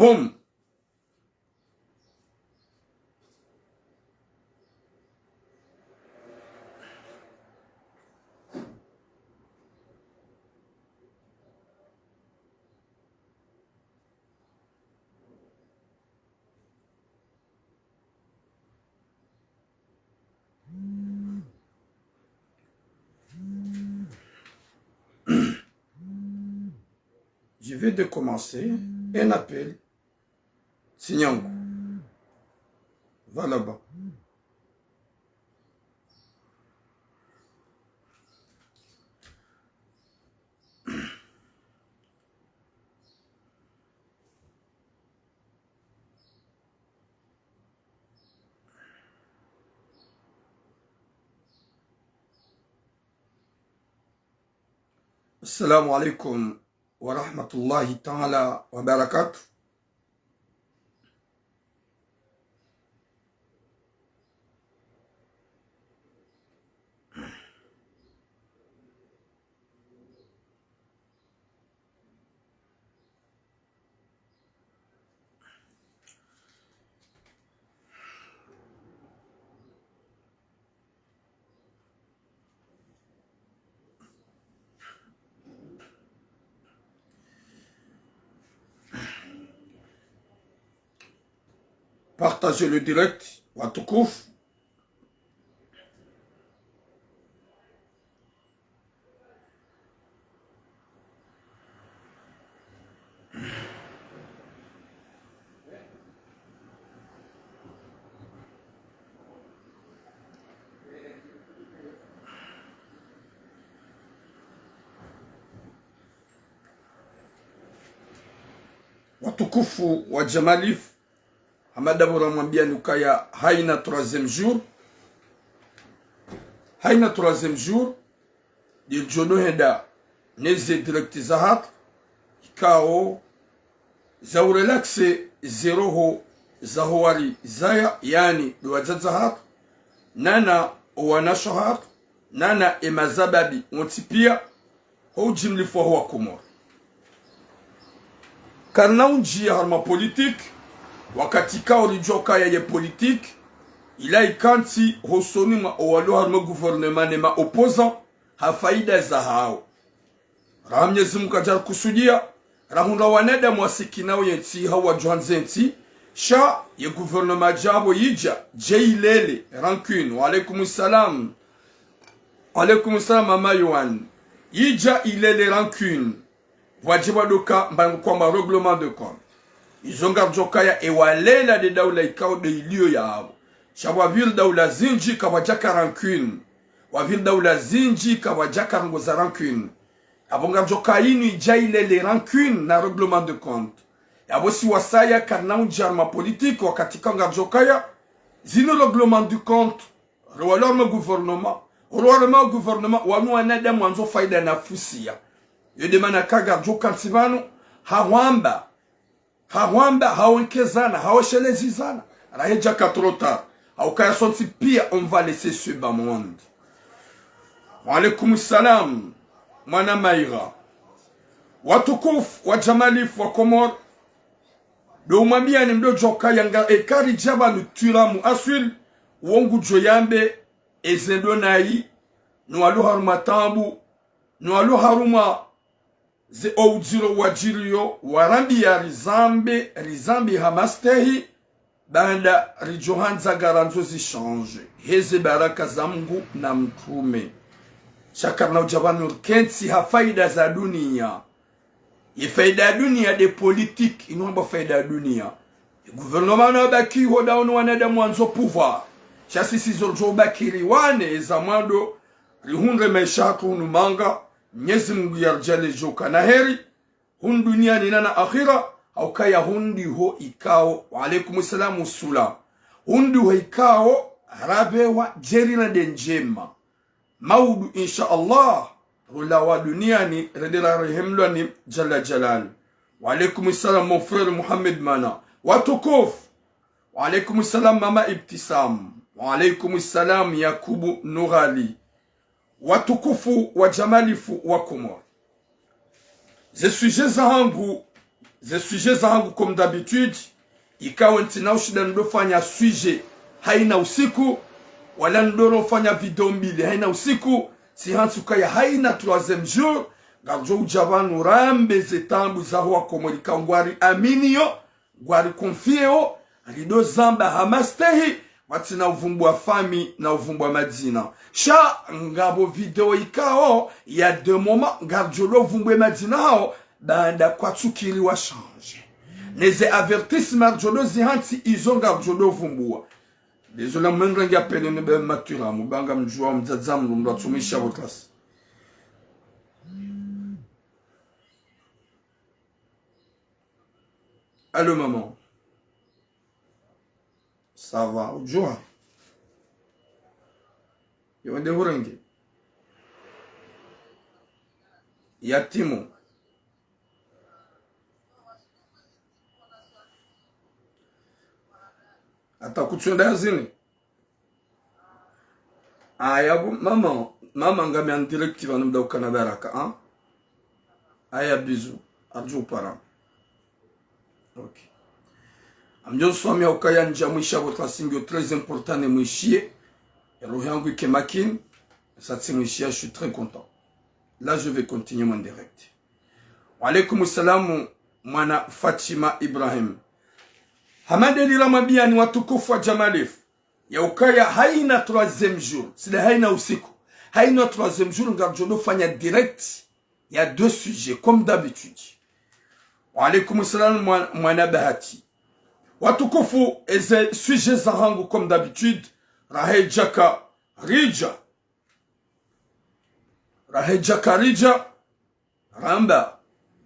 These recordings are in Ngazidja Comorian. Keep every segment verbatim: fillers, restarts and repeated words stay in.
Boum. Je vais de commencer un appel. Sinyangu. Va là-bas. السلام عليكم ورحمة الله تعالى وبركاته. Partagez le direct, watukufu. Watukufu wa Jamalif, hama dabora mwambiani ukaya haina troisième jour. Haina troisième jour. Ndedjo no henda neze direct zahatru, ikao za urelaxe ze roho zaho wari zaya, yaani ndo wadzadze zahatru, nana owanashe wahatru, nana emazababi wontsi pia, ho ujimlifu waho wa Komori. Karina undjia harumwa politique, wakati ikao ridjuwa ukaya ye politique ila ikantsi hosoni mwa owalo harumwa gouvernement ne ma opposants, ha faida zahawo. Raha Mnyezi Mungu kadjarikusudia, rahundra wanadamu wasikinao yentsi hau wadjuhandze ntsi, sha ye gouvernement djapvo idja, dje ilele rancune. Wa alaikum salam. Wa alaikum salam, Mama Yohan. Idja ilele rancune. Pvwadje pvwadoka mbangu kwamba règlement de compte. Izo ngaridjo kaya ewalela nde daula ikao nde iliyo yapvo. Sha pvwapviri daula zindji kapvwadjaka rancune. Pvwapviri daula zindji kapvwadjaka ndrongoo za rancune. Yapvo ngaridjo kaya inu idja ilele rancune na règlement de compte. Yapvo si wasaya karina undjia harumwa politique wakati ikao ngaridjo kaya zinu règlement de compte. Rowalo harumwa gouvernement. Rowalo harumwa gouvernement, wanu wanadamu wandzo faida nafusiya. Yo nde mana ka ngaridjo kantsi pvanu, ha hwamba, ha hwamba, ha wenkezana, ha weshelezizana. Raha idjaka trop tard. Hau kaya sontsi pia, on va laisser ce bas monde. Wa alaikum salam, mwana Maïra. Watukufu wa Jamalif wa Komori, ndo umwambiani mdodjo kaya nga eka ridja pvanu twira mu aswili, wo ngudjo yambe eze ndo nayi, no walo harumwa taabu, no walo harumwa ze oudziro wadjiriyo, warambiya rizambe, rizambe ha mastehi, baanda ridjo handza ngarandzo zi change. Heze baraka za Mungu na mtrume. Sha karina udja pvanu rikentsi ha faida za duniya. Ye faida ya duniya nde politique, inu hambwa faida ya duniya. Ye gouvernement na wabaki ho ndawo no wanadamu wandzo pouvoir. Sha sisi zo ridjo baki riwane eza mwando, rihundre maesha yahatru hunu manga, Mnyezi Mungu yaridjaanlie djo ukana heri, hunu duniani nana akhira, hau kaya hunu ndiho ikao, wa alaikum salam usula. Hunu ndiho ikao, rapvewa djeri na nde ndjema. Maudu, insha Allah, rulawa duniani, rende rarehemlwa ni Jalla Jalal. Wa alaikum salam, mon frère Mohamed Mana. Watukufu. Wa alaikum salam, Mama Ibtisam. Wa alaikum salam, Yakubu Nurali. Watukufu wa Jamalifu wa Komori. Ze sujet zahangu, ze sujet zahangu comme d'habitude, ikao ntsina ushinda ndofanya sujet haina usiku, wala ndorofanya video mbili haina usiku, tsi hantsi ukaya haina troisième jour, ngaridjo udja pvanu rambe ze taabu zaho wakomori ka ngwariaminio, ngwariconfieo, ridozamba ha mastehi, pvatsina uvumbua fami na uvumbua madzina. Sha ngapvo video ikao ya deux moments, ngaridjo dovumbua madzina hao, baanda kwatsukiri wa changer. Neze avertissement ngaridjo dozihantsi izo ngaridjo dovumbua. Désolé, mwenga ngia pene ni be matura, mubanga mdjua mdzadza mdru mdru atsumwisha botas. Allô, maman. Ça va, udjua? Yo nde hurenge. Yatimu. Ata kutsunda yazini. Aya, bo, maman, maman, ngami en direct pvanu mdru ukana baraka, hein? Aya, bisous. Adjo para. Ok. Amdjo nswamia ukaya ndja mwisha votre signe très important ne mwishie. Ya roho yangu ike makini. Sa tsi mwishia, je suis très content. Là, je vais continuer mon direct. Wa alaikum salam, mwana Fatima Ibrahim. Hamada lila mabiyani watukufu wa Jamalifu. Ya ukaya haina troisième jour, tsi nde haina usiku. Haina troisième jour, ngaridjo dofanya direct ya deux sujets, comme d'habitude. Wa alaikum salam, mwa-, mwana Bahati. Watukufu, eze sujet zahangu, comme d'habitude, rahe djaka ridja. Rahe djaka ridja. Ramba.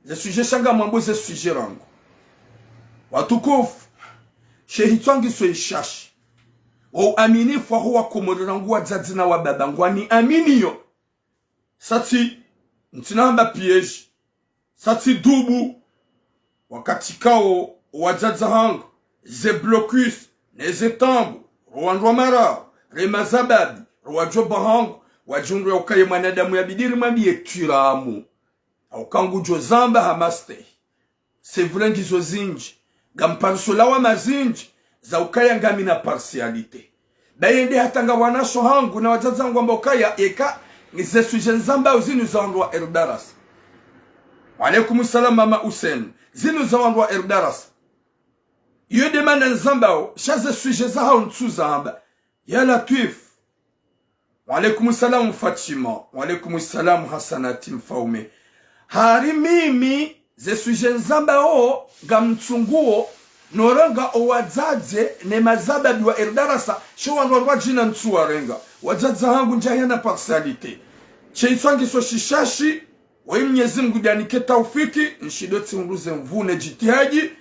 Ze sujet sha ngamwambo ze sujet rangu. Watukufu. She hitswa ngiso ishashi. Wo uaminifu waho wakomori rangu wadzadze na wababa ngwaniaminio. Sa tsi, ntsina hamba piège. Sa tsi dubu. Wakati kao wadzadze hangu, ze blocus, neze taabu, ro wandru wa marao, re mazababi, ro wadjomba hangu, wadjundru ya ukaya mwanadamu yabidi rimwambiye twiramu. Hauka ngudjo zamba ha mastehi. C'est vrai ngizo zindji. Ngampariso lawama zindji, za ukaya ngamina partialité. Baye nde hata nga wanasho hangu na wadzadze hangu wamba ukaya eka, ze sujet nizambao zinu za wandru wa Erdarasa. Wa alaikum salam, mama Hussein. Zinu za wandru wa Erdarasa. Iyo nde mana nizambao, sha ze sujet zahao ntsuzamba. Ya Latwif. Wa alaikum salam Fatima. Wa alaikum salam Hasanati Mfaume. Hari mimi, ze sujet nizambao, ngamtsunguo, norenga owadzadze ne mazababi wa Erdarasa, sho wandru wandru wadjina ntsuwarenga. Wadzadze hangu ndjahena partialité. She hitswa ngiso shishashi, waye Mnyezi Mngu nde anike taufiki, nshindo tsihundru ze nvuu ne djitihadi,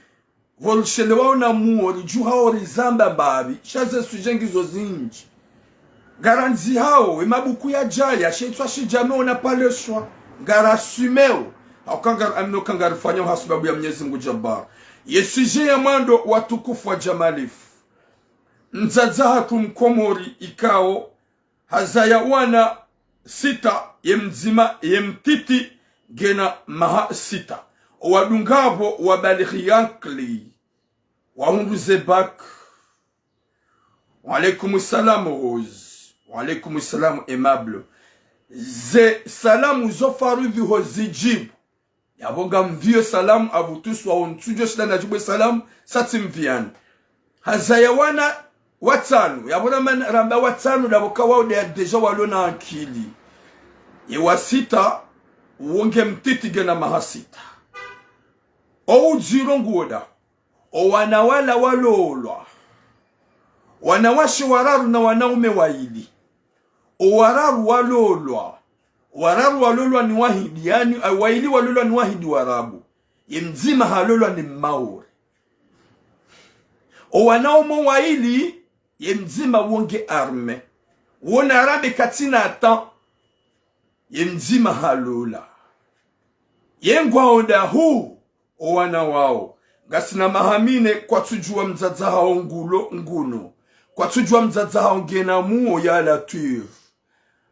pvo rishelewa ona muo, ridjuha o rizamba mbapvi, sha ze sujet ngizo zindji. Ngarandzihao, ye mabuku yadjaya, she hitswa shidjame ona paleshwa, ngarassumeo, hauka ngaraminio uka ngarifanyao ha sababu ya Mnyezi Mngu Jabbar. Ye sujet ya mwando watukufu wa Jamalifu. Mdzadze hatru mkomori ikao, hazaya wana sita, ye mdzima, ye mtiti, ngena maha sita. Owadungapvo wabalighi yankili. Wahundru ze bac. Wa alaikum salam Rose. Wa alaikum salam Aimable. Ze salamu zo faridhi ho zidjibu. Yapvo ngamviyo salamu avutuswa wo ntsudjo shinda nadjibu ye salamu, sa tsi mviyani. Hazaya wana watsanu, yapvo na mana ramba watsanu, ndapvo ka wao nde déjà walo na ankili. Ye wa sita, wo nge mtiti ngena maha sita. O udziro nguwo nda, o wana wala walolwa. Wanawashe wararu na wanaume waili. O wararu walolwa. Wararu walolwa ni wahidi, yaani, eh, waili walolwa ni wahidi warabu. Ye mdzima halolwa ni Maore. O wanaume waili, ye mdzima wo nge armé. Wo na arabe katsina ata. Ye mdzima halola. Ye ngwao nda hu. O wana wao, ngasina maha mine, kwatsudjuwa mdzadze hao ngulo nguno, kwatsudjuwa mdzadze hao ngena muo ya Latwif.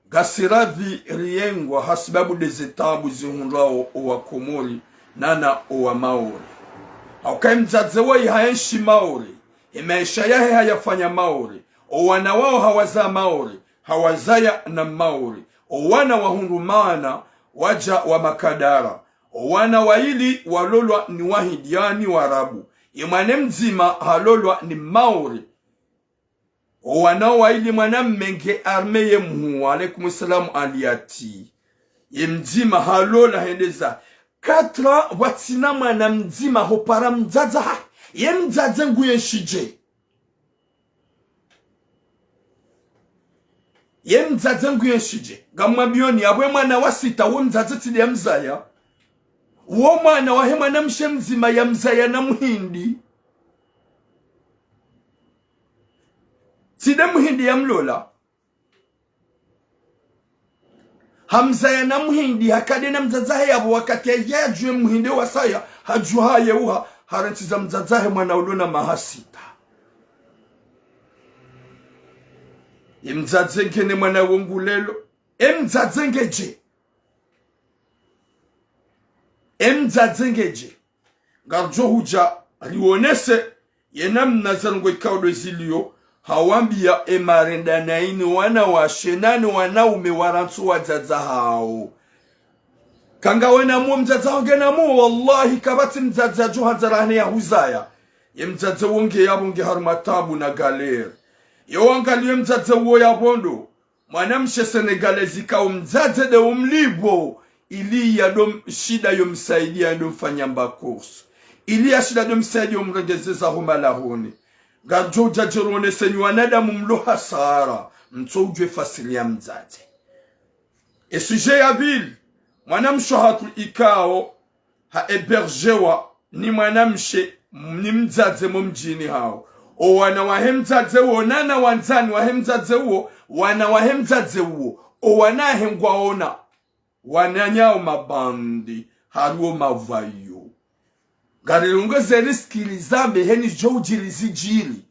Ngasi radhi riyengwa ha sababu nde ze taabu zihundrao owakomori nana owamaore. Hauka ye mdzadze woyi haenshi Maore, ye maesha yahe hayafanya Maore, o wana wao hawaza Maore, hawazaya na Maore, o wana wahundrumana waja wa makadara, o wana waili walolwa ni wahindi, yaani warabu, ye mwana mdzima halolwa ni Maore. O wana waili, mwana mme nge arme ye mhuu, alaikum salam, Aliyati. Ye mdzima halola hendeza. Quatre ans pvwatsina mwana mdzima, hopara mdzadze ha. Ye mdzadze nguyenshije? Ye mdzadze nguyenshije? Ngamwambiyoni, apvo ye mwana wa sita, wo mdzadze tsi nde yamzaya. Wo mwana wahe mwanamshe mdzima yamzaya na mhindi. Tsi nde mhindi yamlola. Hamzaya na mhindi, haka nde na mdzadze hahe yapvo, wakati yadjuwa ye mhindi wasaya, hadjuha yeuha, harentsiza mdzadze hahe mwana ulo na maha sita. Ye mdzadze nge ne mwana wo ngulelo. Ye mdzadze ngeje? Ye mdzadze ngeje? Ngaridjo hudja riwonese ye namna ze ndrongoo ikao ndo ziliyo, hawambiya ye marenda na yini wanawashe na yini wanaume warantsu wadzadze hawo. Kangawena muo mdzadze haho ngena muo, wallahi, kapvatsi mdzadze yadjo handza rahana yahuzaya. Ye mdzadze wo nge yapvo nge harumwa tabu na galère. Ye wangaliye mdzadze wo yapvo ndo mwanamshe Senegalese ikao mdzadze nde umlipvo, ili yado m-, shinda yomsaidiya, yado mfanya mba course. Ili yashinda yado msaidiya yomrengezeza ho malahoni. Ngaridjo udja djeronese nyi wanadamu mlo hasara, mtso udjuwa ye fasiri ya mdzadze. Ye sujet ya pvili, mwanamshe hatru ikao ha hébergewa ni mwanamshe, ni mdzadze mo mdjini hawo. O wana wahe mdzadze wo, nana wandzani wahe mdzadze wo, wana wahe mdzadze wo, o wana wahe ngwaona, wananyawo mabandi, hariwo mavayo. Ngarilongozeni sikilizambe heni zidjo udjiri zidjiri.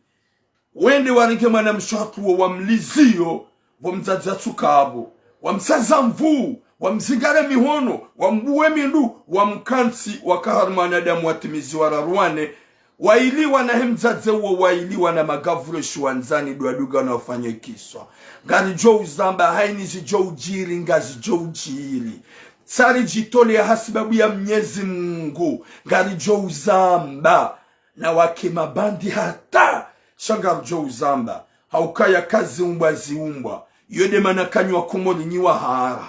Wende warenge mwanamshe hatru wo wamliziyo, pvo mdzadze yatsuka apvo. Wamsaza nvu, wamzingare mihono, wambuwe mindru, wamkantsi, waka hari mwanadamu watimizi wararu wane, waili wana he mdzadze wo, waili wana magavuro shi wandzani dwaduga na wafanye kiswa. Ngaridjo uzamba hayini zidjo udjiri, ngazidjo udjiri. Tsari djitole ya hasibabu ya Mnyezi Mungu, ngaridjo uzamba. Na wake mabandi hata, sha ngaridjo uzamba. Haukaya kazi umbwa ziumbwa. Iyo nde mana kanyi wakomori nyi wahara.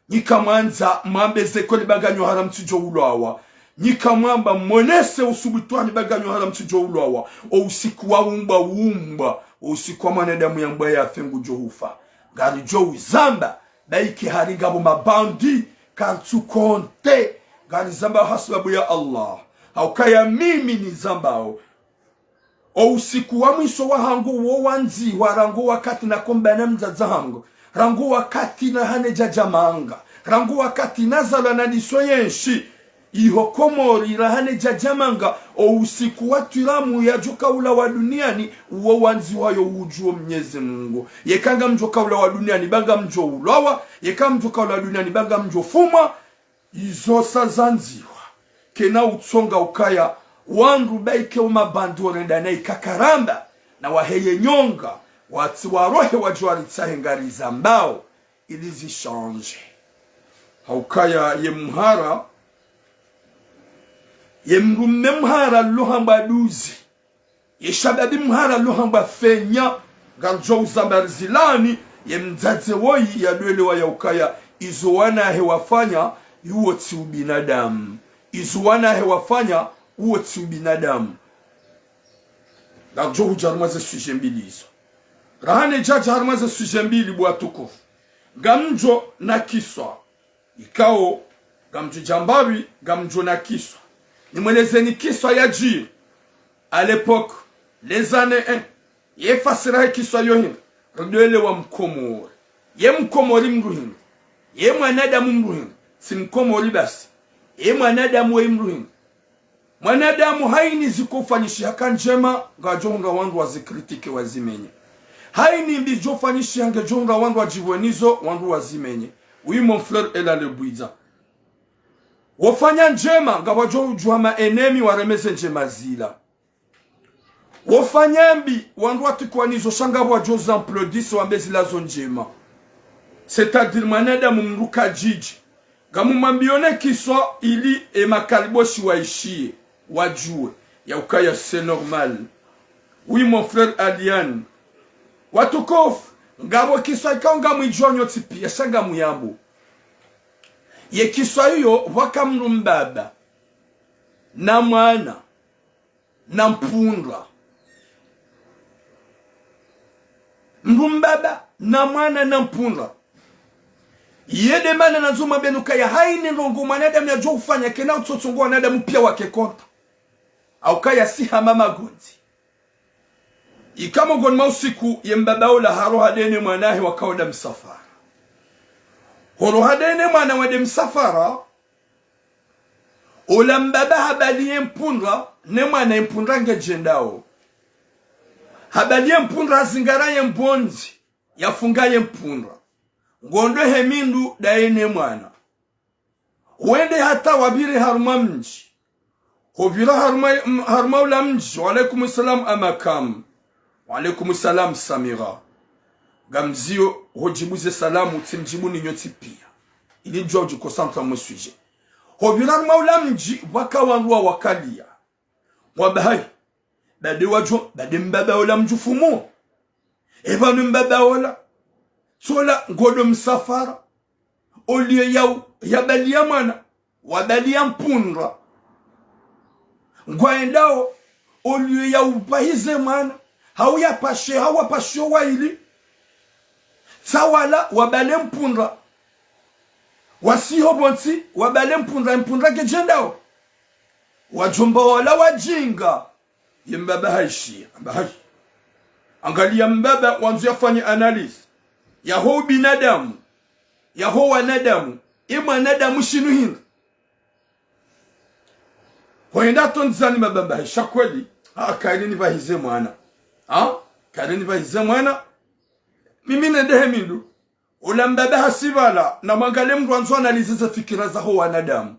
Nyi kamwandza mwambe ze kweli ba nganyi wahara mtsidjo ulwawa. Nyi kamwamba monese usubutu wanyu ba nganyi wahara mtsidjo ulwawa. O usiku wa umbwa umbwa. O usiku wa mwanadamu yambwa yafe ngudjo hufa. Ngaridjo uzamba. Ba ike hari ngapvo mabandi, kartsu konte. Ngarizamba hasibabu ya Allah. Haukaya mimi nizambao. O usiku wa mwiso wahangu wo wandzihwa rangu wakati nakombana mdzadze hangu, rangu wakati nahane djadja manga, rangu wakati nazalwa na diso yenshi, iho Komori rahane djadja manga, o usiku wa twiramu yadjo kaulawa duniani, uwo wandzihwa yo udjuwo Mnyezi Mungu. Yeka ngamdjo kaulawa duniani, ba ngamdjo ulwawa, yeka ngamdjo kaulawa duniani, ba ngamdjo fumwa, izo sa zandzihwa. Kena utsonga ukaya, wandru ba ike o mabandi worenda na ikakaramba, na waheye nyonga, watsi warohe wadjo waritsahe ngarizambao, ili zishanje. Haukaya ye mhara, ye mdrume mhara lo hambwa duzi. Ye shababi mhara lo hambwa fenya, ngaridjo uzamba rizilani, ye mdzadze woyi yadwelewa ya ukaya, izo wanahe wafanya, uwo tsi ubinadamu. Izo wanahe wafanya, uwo tsi ubinadamu. Ngaridjo hudja harumwa ze sujet mbili izo. Rahane djadja harumwa ze sujet mbili bo watukufu. Ngamdjo na kiswa. Ikao, ngamdjo djambapvi, ngamdjo na kiswa. Nimwelezeni kiswa yadjiri. À l'époque, les années un. Ye fasira he kiswa yo hindri. Ridwelewa mkomori. Ye mkomori mdru hindri. Ye mwanadamu mdru hindri. Tsi mkomori basi. Ye mwanadamu we mdru hindri. Mwanadamu hayini zikofanyishiha ka ndjema, ngadjo hundra wandru wazikritike wazimenye. Hayini mbi zidjofanyishiha ngedjo hundra wandru wadjibwe nizo, wandru wazimenye. Oui, mon frère Ela Lebwiza. Wofanya ndjema, ngapvwadjo udjuha ma ennemis wareme ze ndjema zila. Wofanya mbi, wandru watrikwa nizo sha ngapvwadjo za applaudisse wambe zila zo ndjema. C'est-à-dire mwanadamu mdru kadjidji. Ngamumwambiyo ne kiswa ili e makaliboshi waishiye, wadjuwe, ya ukaya c'est normal. Oui, mon frère Alian. Watukufu, ngapvo kiswa ikao ngamwidjuwa nyontsi piya, sha ngamuyambo. Ye kiswa iyo, pvwaka mdru mbaba, na mwana, na mpundra. Mdru mbaba, na mwana, na mpundra. Yende mana nandzo mwambeni ukaya haina ndrongo mwanadamu yadjo ufanya kena utsotso ngo wanadamu piya wake konta. Au kaya si hama magondzi. Ika mongoni mwa usiku ye mbaba ola haroha ndeye ne mwana hahe waka wende msafara. Horoha ndeye ne mwana wende msafara, ola mbaba habali ye mpundra, ne mwana ye mpundra ngedjendao. Habali ye mpundra hazingara ye mbondzi, yafunga ye mpundra. Ngondo he mindu ndeye ne mwana. Wende hata wapvire harumwa mdji. Hopvira harumwa, m-, harumwa ula mdji. Wa alaikum salam Amakam. Wa alaikum salam Samira. Ngamziyo hodjibu ze salamu, tsimdjibu ni nyontsi piya. Ili djuwa udji concentre mwe sujet. Hopvira harumwa ula mdji, pvwaka wandru wawakaliya. Wamba hayi, bade wadjo, bade mbaba ola mdjufumu. Epvanu mbaba ola. Tsola ngondo msafara. Oliyo ya, yabaliya mwana, wabaliya mpundra. Ngwaendao, oliyo ya upvahize mwana, hau yapashe, hau wapashe wayili. Tsawala, wabale mpundra. Wasiho pvontsi, wabale mpundra, mpundra ngedjendao. Wadjomba wala wadjinga. Ye mbaba haishiya, amba hayi. Angaliya mbaba wandzo yafanye analyse. Yaho ubinadamu. Yaho wanadamu. Ye mwanadamu shinu hindri. Hwenda tondzani mbaba amba hayi sha kweli. Ha, kayiri nipvahize mwana. Ha? Kayiri nipvahize mwana. Mimi nende he mindu. Ola mbaba hasipvala, namwangaliye mdru andzo analyser ze fikira zaho wanadamu.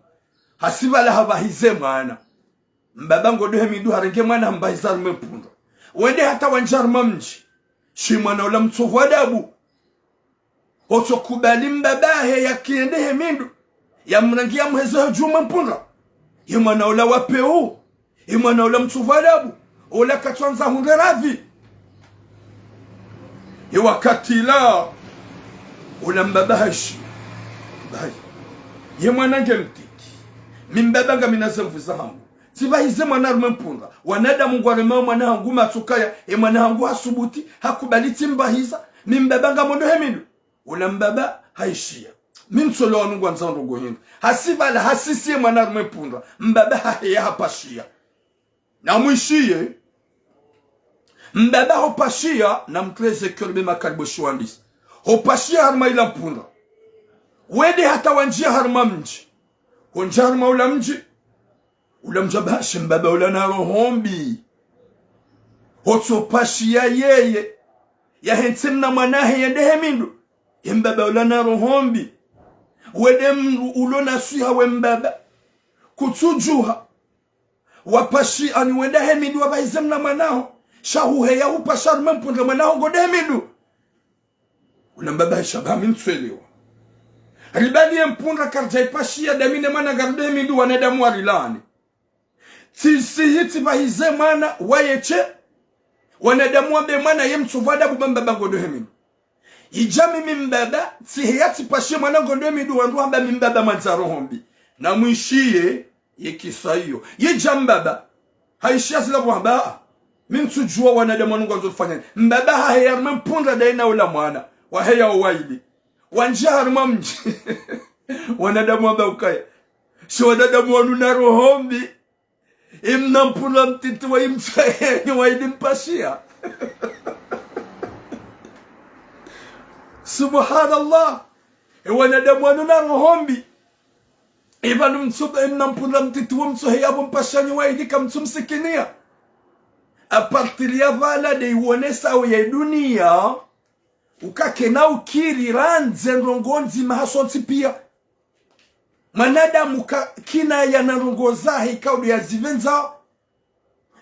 Hasipvala hapvahize mwana. Mbaba ngondo he mindu harenge mwana hampvahiza harumwa mpundra. Wende hata wandjia harumwa mdji. Shi mwana ola mtsovu adabu. Hotso kubali mbaba hahe yakiende he mindu. Yamrangi yamheze hodju mwe mpundra. Ye mwana ola wa peu. Ye mwana ola mtsovu adabu. Ola katswandza hundre radhi. Ye wakati ula, ola mbaba haishiya. Bayi. Ye mwana nge mtiti. Mi mbaba ngamina ze nvu zahangu. Tsipvahize mwana harumwa mpundra. Wanadamu ngwaremao mwana hangu matso kaya. Ye mwana hangu hasubuti. Hakubali tsimpvahiza. Mi mbaba ngamondo he mindu. Ola mbaba haishiya. Mi ntsola wanu ngwandzao ndrongo hindri. Hasipvala hasisiye mwana harumwa mpundra. Mbaba haheya hapashiya. Namwishiye. Mbaba hopashiya, namtweze kyo be makaliboshi wandisa. Hopashiya harumwa ila mpundra. Wende hata wandjia harumwa mdji. Hondjia harumwa ula mdji. Ula mdji amba hayi she mbaba ula na roho mbi. Hotso pashiya yeye. Yahentsi mna mwana hahe yende he mindu. Ye mbaba ula na roho mbi. Wende mdru ulo na swiha we mbaba. Kutsudjuha. Wapashiya ni wenda he mindu wapvahize mna mwana haho. Sha huheya hupasha harumwa mpundra mwana haho ngondo he mindu. Ula mbaba haishiya amba mi ntsuelewa. Ribaliye mpundra karidja ipashiya dami ne mwana ngarondo he mindu wanadamu warilani. Tsisihi tsipvahize mwana wayeshe. Wanadamu wambe mwana ye mtsovu adabu ba mbaba ngondo he mindu. Idja mimi mbaba, tsiheya tsipashiye mwana ngondo he mindu wandru hamba mi mbaba mwandza roho mbi. Namwishiye, ye kiswa iyo. Yidja mbaba. Haishiya zila pvo hamba, ah. Mi ntsudjuwa wanadamu wanu ngwandzo ufanyani. Mbaba haheya harumwa mpundra daye na ula mwana. Waheya wo wayili. Wandjia harumwa mdji. Wanadamu wamba ukaya. She wanadamu wanu na roho mbi. Imna mpundra mtiti wa imtsa yenyu wayili mpashiya. Subhanallah. E wanadamu wanu na roho mbi. Ipvanu mtsu, imna mpundra mtiti wa mtsoheya pvo mpashiya nyi wayili kamtsumsikiniya. À partir ya pvala de iwonesao ye duniya. Uka kena ukiri randze ndrongo ndzima hasontsi piya. Mwanadamu ka, kina ya na ndrongoo zahe ikao ndo yazipvendza.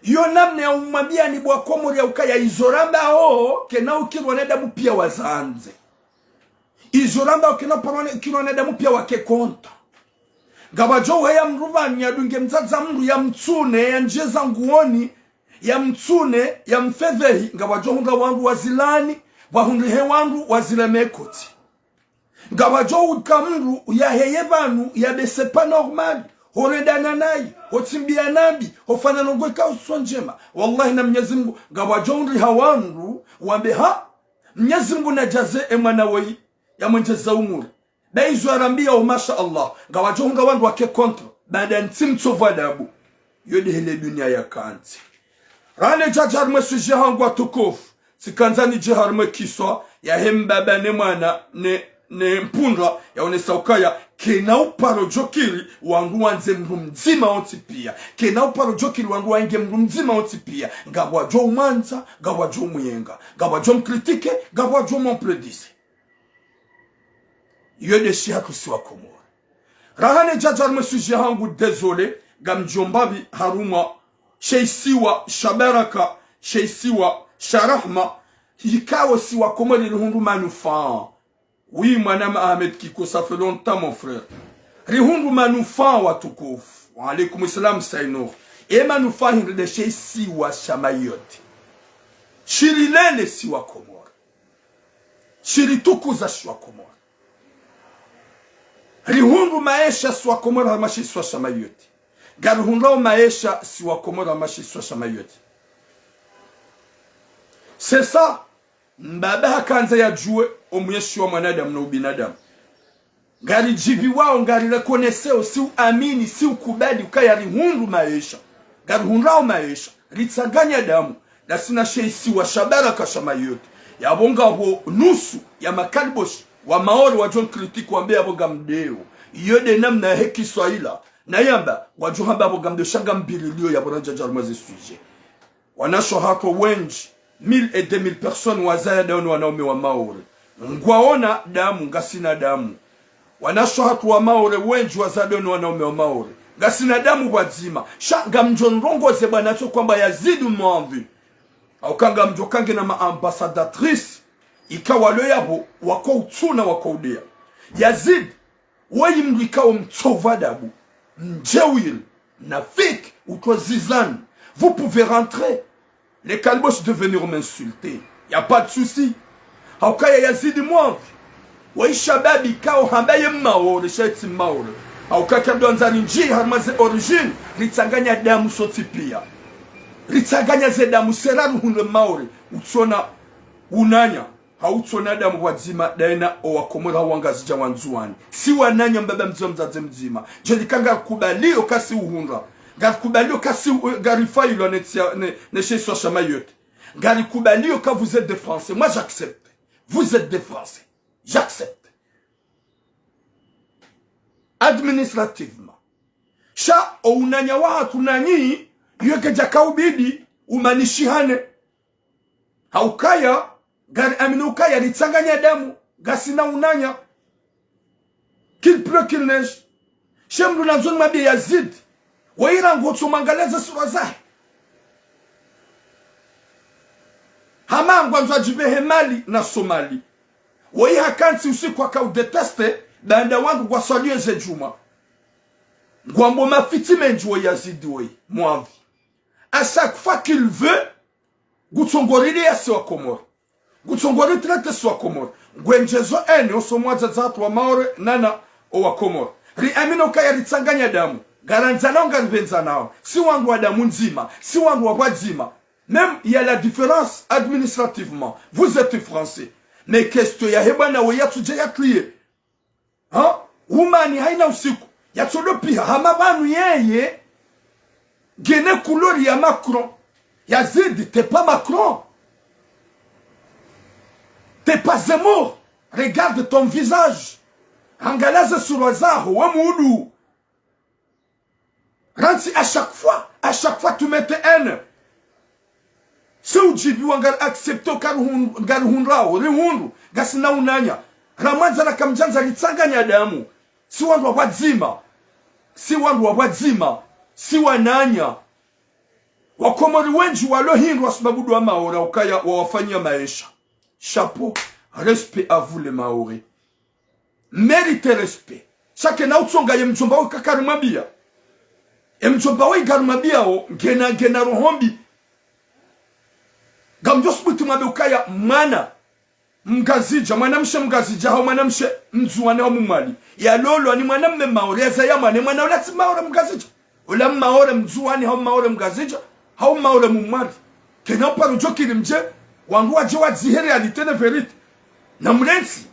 Yo namna ya umwambia ni bo wa Komori ya ukaya izo rambao, kena ukiri wanadamu pia wazandze. Izo rambao kena uparo wane, kiri wanadamu pia wake kontra. Ngapvadjo uhaya mdru pvanu yadunge mdzadze mdru yamtsune, yandjeza nguoni, yamtsune, yamfedhehi, ngapvadjo hundra wandru wazilaani, pvahundrihe wandru wazila mekoti. Ngapvadjo uka mdru yaheye pvanu, yambe c'est pas normal, horendana nayi, hotsimbiya nabi, hofanya ndrongoo ikao tsi ndjema. Wallahi na Mnyezi Mngu, ngapvadjo hundriha wandru, wambe ha, Mnyezi Mngu nadjaze e mwana woyi, yamwendjeza umuri. Be izo yarambia o masha Allah, ngapvadjo hundra wandru wake kontra, baanda ntsi mtsovu adabu. Yo nde hele dunia yakantsi. Rane djadja harimwa e sujet hangu watukufu, tsikandza nidje harimwa e kiswa yahe mbaba ne mwana ne, ne mpundra, yaonesa ukaya, kena uparo djokiri wandru wandze mdru mdzima wontsi pia. Kena uparo djokiri wandru waenge mdru mdzima wontsi pia. Ngapvwadjo umwandza, ngapvwadjo umwenga. Ngapvwadjo umkritike, ngapvwadjo umwempredise. Yo nde shihatru si wa Komori. Raha ne djadja harimwa e sujet hangu, désolé, ngamdjo mbapvi harumwa she isiwa sha baraka, she isiwa sha rahma, ikao si wa Komori rihundru manufaa. Oui, mwanama Ahmed Kiko, ça fait longtemps, mon frère. Rihundru manufaa watukufu. Wa alaikum salam, Sainur. E manufaa hindri nde she isiwa sha Mayotte. Shirilele si wa Komori. Shiritukuza si wa Komori. Rihundru maesha si wa Komori harumwa she isiwa sha Mayotte. Ngarihundrao maesha si wa Komori harumwa she isiwa sha Mayotte. C'est ça. Mbaba hakandza yadjuwe o mweshi wa mwanadamu no ubinadamu. Ngaridjiviwao, ngarirekoneseo, si uamini, si ukubali ukaya rihundru maesha. Ngarihundrao maesha, ritsanganya damu, nasi na she isiwa sha baraka sha Mayotte. Yapvo ngapvo nusu ya makaliboshi wa Maore wadjo nkritiki wambe yapvo ngamdeo. Iyo nde namna yahe kiswa ila. Na yamba, wadjo hamba yapvo ngamdeo sha ngambirilio yapvo randjadja harimwa ze sujet. Wanashe wahatru wendji, mille et deux mille personnes wazaya damu ni wanaume wa Maore. Ngwaona damu, ngasina damu. Wanashe wahatru wa Maore wendji wazaya damu ni wanaume wa Maore. Ngasina damu pvwadzima. Sha ngamdjo ndrongoze bwana tso kwamba Yazid Mwanvi. Hauka ngamdjo kange na ma ambassadrice. Ikao walo yapvo, wako utsuna, wako udea. Yazid, woyi mdru ikao mtsovu adabu, mdjeuri, mnafiki, utwa zizani. Vous pouvez rentrer. Les Kalbosh de venir m'insulter. Y a pas de souci. Haukaya Yazid Mwanvi, woyi shababi ikao hamba ye Maore, sha tsi Maore. Hauka kado andzani ndji harumwa ze origine, ritsanganya damu sontsi pia. Ritsanganya ze damu sera ruhundre Maore, utsona unanya. Hautsona damu pvwadzima, daina o Wakomori hau Wangazidja wa Ndzuwani. Si wananya mbaba mdzima mdzadze mdzima. Djeli ka ngarikubalio kasi uhundra. Ngarikubalio kasi u-, ngarifailwa ne tsia-, ne, ne she isiwa sha Mayotte. Ngarikubalio ka vous êtes des Français. Moi, j'accepte. Vous êtes des Français. J'accepte. Administrativement. Sha o unanya wahatru nanyi, iyo kedjaka ubidi umanishihane. Haukaya, ngariamini ukaya ritsanganya damu, ngasina unanya. Qu'il pleut, qu'il neige. She mdru nandzo nimwambie Yazid, woyi rangu hotso mwangalia ze sura zahe. Hama ngwandzo adjipvehe Mali na Somali. Woyi hakantsi usiku haka udétester, baanda wandru ngwaswalio ze djumwa. Ngwambo mafitsi mendji woyi Yazid woyi, Mwanvi. À chaque fois qu'il veut, ngutsongorilia si Wakomori. Ngutsongoritraiter si Wakomori. Ngwendjezo ene, oso mwadzadze hatru wa Maore, nana o Wakomori. Riamini ukaya ritsanganya damu. Ngarandzanao, ngaripvendzanao. Si wandru wa damu ndzima. Si wandru wa pvwadzima. Même, il y a la différence administrativement. Vous êtes français. Mais question yahe bwana we yatsudja yatwiye. Ha? Umani haina usiku. Yatsodo piha. Hama pvanu yeye ngena couleur ya Macron. Yazid, t'es pas Macron. T'es pas Zemmour. Regarde ton visage. Angalia ze sura zaho, we mudu. Rantsi à chaque fois, à chaque fois tu mets haine. Si udjibiwa ngari accepter ukaya rihun-, ngarihundrao, rihundru, ngasina unanya. Ramwandza na kamdjandza ritsanganya damu. Si wandru wa pvwadzima. Si wandru wa pvwadzima. Si wananya. Wakomori wendji walo hindru ha sababu ndo wa Maore ukaya wawafanyia maesha. Chapeau, respect à vous les Mahorais. Mérite respect. Sha kena utsonga ye mdjomba we kakarumwambia. Ye mdjomba we ikarumwambiao, ngena, ngena roho mbi. Ngamdjo subuti mwambe ukaya mwana Mngazidja, mwanamshe Mngazidja, hau mwanamshe Mndzuwani hau Mmwali. Yalolwa ni mwanamme Maore, yazaya mwana, mwana ula tsi Maore Mngazidja. Ula Maore Mndzuwani, hau Maore Mngazidja, hau Maore Mmwali. Kena uparo djo kiri mdje, wandru wadje wadzihe réalité ne vérité. Na mlentsi.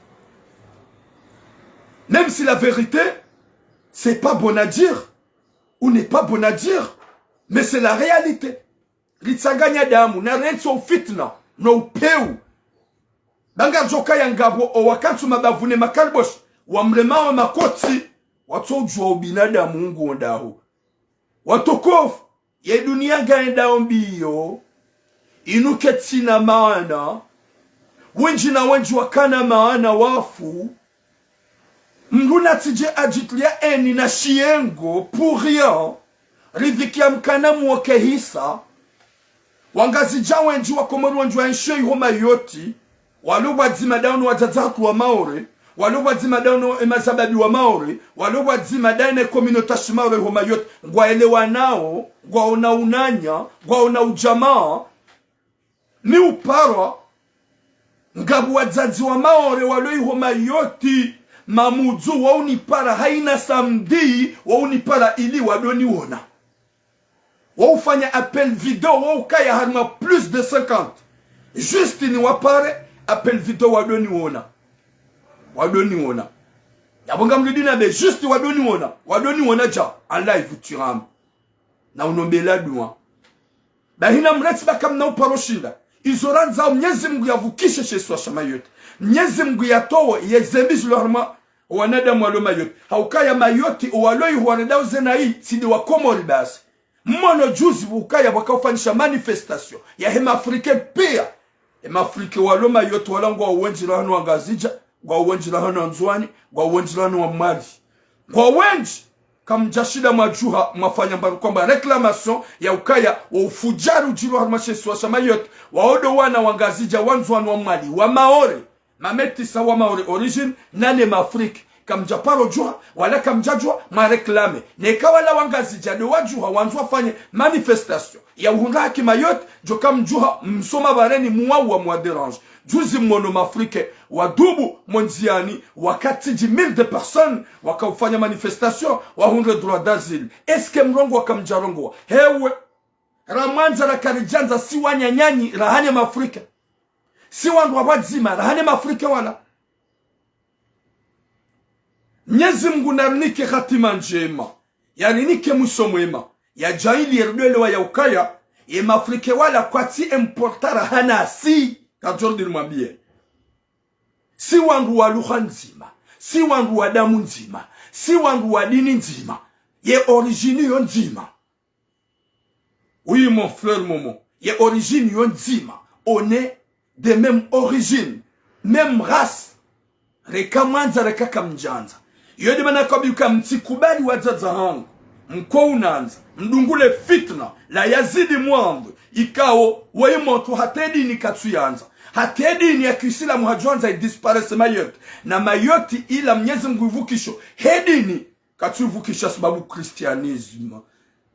Même si la vérité, c'est pas bon à dire, ou n'est pas bon à dire, mais c'est la réalité. Ritsanganya damu, na rentsi o fitna, no upeu. Ba ngardjo kaya ngapvo o wakantsu mabavu ne makaliboshi, wamrema wa makoti, watso udjuwa ubinadamu nguondaho. Watukufu, ye dunia ngayendao mbiyo, inu ketsina maana, wendji na wendji wakana maana wafu, mndru natsidje adjitria eni na shiyengo, pour rien, ridhikia mkana mwoke hisa, Wangazidja wendji, Wakomori wendji waenshio iho Mayotte, walo pvwadzima ndawo no wadzadze hatru wa Maore, walo pvwadzima ndawo no emazababi wa Maore, walo pvwadzima ndawo ne communauté shi Maore iho Mayotte, ngwaelewanao, ngwaona unanya, ngwaona udjamaa, ni upara, ngapvo wadzadze wa Maore walo iho Mayotte, Mamudzu, waunipara, haina samedi, waunipara ili wadoniona. Waufanya appel vidéo, waukaya harumwa plus de cinquante. Juste niwapare, appel vidéo wadoniona. Wadoniona. Yapvo ngamlidina be, juste wadoniona. Wadoniona dja, en live, tu rames. Na unombela dua. Bahi na mlentsi ba kamna uparo shinda. Izo randzao Mnyezi Mngu yavukishe she isiwa sha Mayotte. Mnyezi Mngu yatowe ye zembi zilo harumwa wanadamu walo Mayotte. Haukaya Mayotte, owalo iho wanadamu zena yi, tsi nde Wakomori basi. Mmono juzi pvukaya pvwakaufanyisha manifestation yahe ma Africains pia. Ema Africains walo Mayotte wala ngwao wendji rahana Wangazidja, ngwao wendji rahana Wandzuwani, ngwao wendji rahana Wamwali. Ngwao wendji, kamdjashinda mwadjuha mwafanya mbapvi kwamba réclamation ya ukaya wo ufudjari udjiri harumwa she isiwa sha Mayotte, wao ndo wana Wangazidja, Wandzuwani, Wamwali, Wamaore, Mamétis, Wamaore origine, nane ma Africains. Kamdjaparo djuha, wala kamdjadjuha, mwaréclamer. Neka wala Wangazidja ndo wadjuha, wandzo wafanye manifestation ya uhundra haki Mayotte, djo kamdjuha, msoma bareni, muwawa, mwadéranger. Juzi mmono ma Africains wadubu mo ndziani, wakatidji mille de personnes, wakaufanya manifestation, wahundre droit d'asile. Est-ce que mrongowa kamdjarongowa? Hewe, ramwandza rakaridjandza si wananyanyi, rahane ma Africains. Si wandru wa pvwadzima, rahane ma Africains wala. Mnyezi Mngu narinike hatima ndjema, yarinike mwiso mwema, yadjaanlie ridwelewa ya ukaya, ye ma Africains wala kwatsi important rahana si, ka Jordan mwambie. Si wandru wa lugha ndzima, si wandru wa damu ndzima, si wandru wa dini ndzima, ye origine yo ndzima. Oui, mon frère Momo, ye origine yo ndzima, on est de même origine, même race. Reka mwandza, reka kamdjandza. Yo nde mana kwambiwa mtsikubali wadzadze hangu, mko unandza, mdungule fitna, la yazidi mwandru, ikao, waye motru hata ye dini katsuyandza. Hata ye dini ya kiislamu hadjwandza idisparaisse Mayotte. Na Mayotte ila Mnyezi Mngu ivukisho, he dini, katsuvukisha sababu christianisme.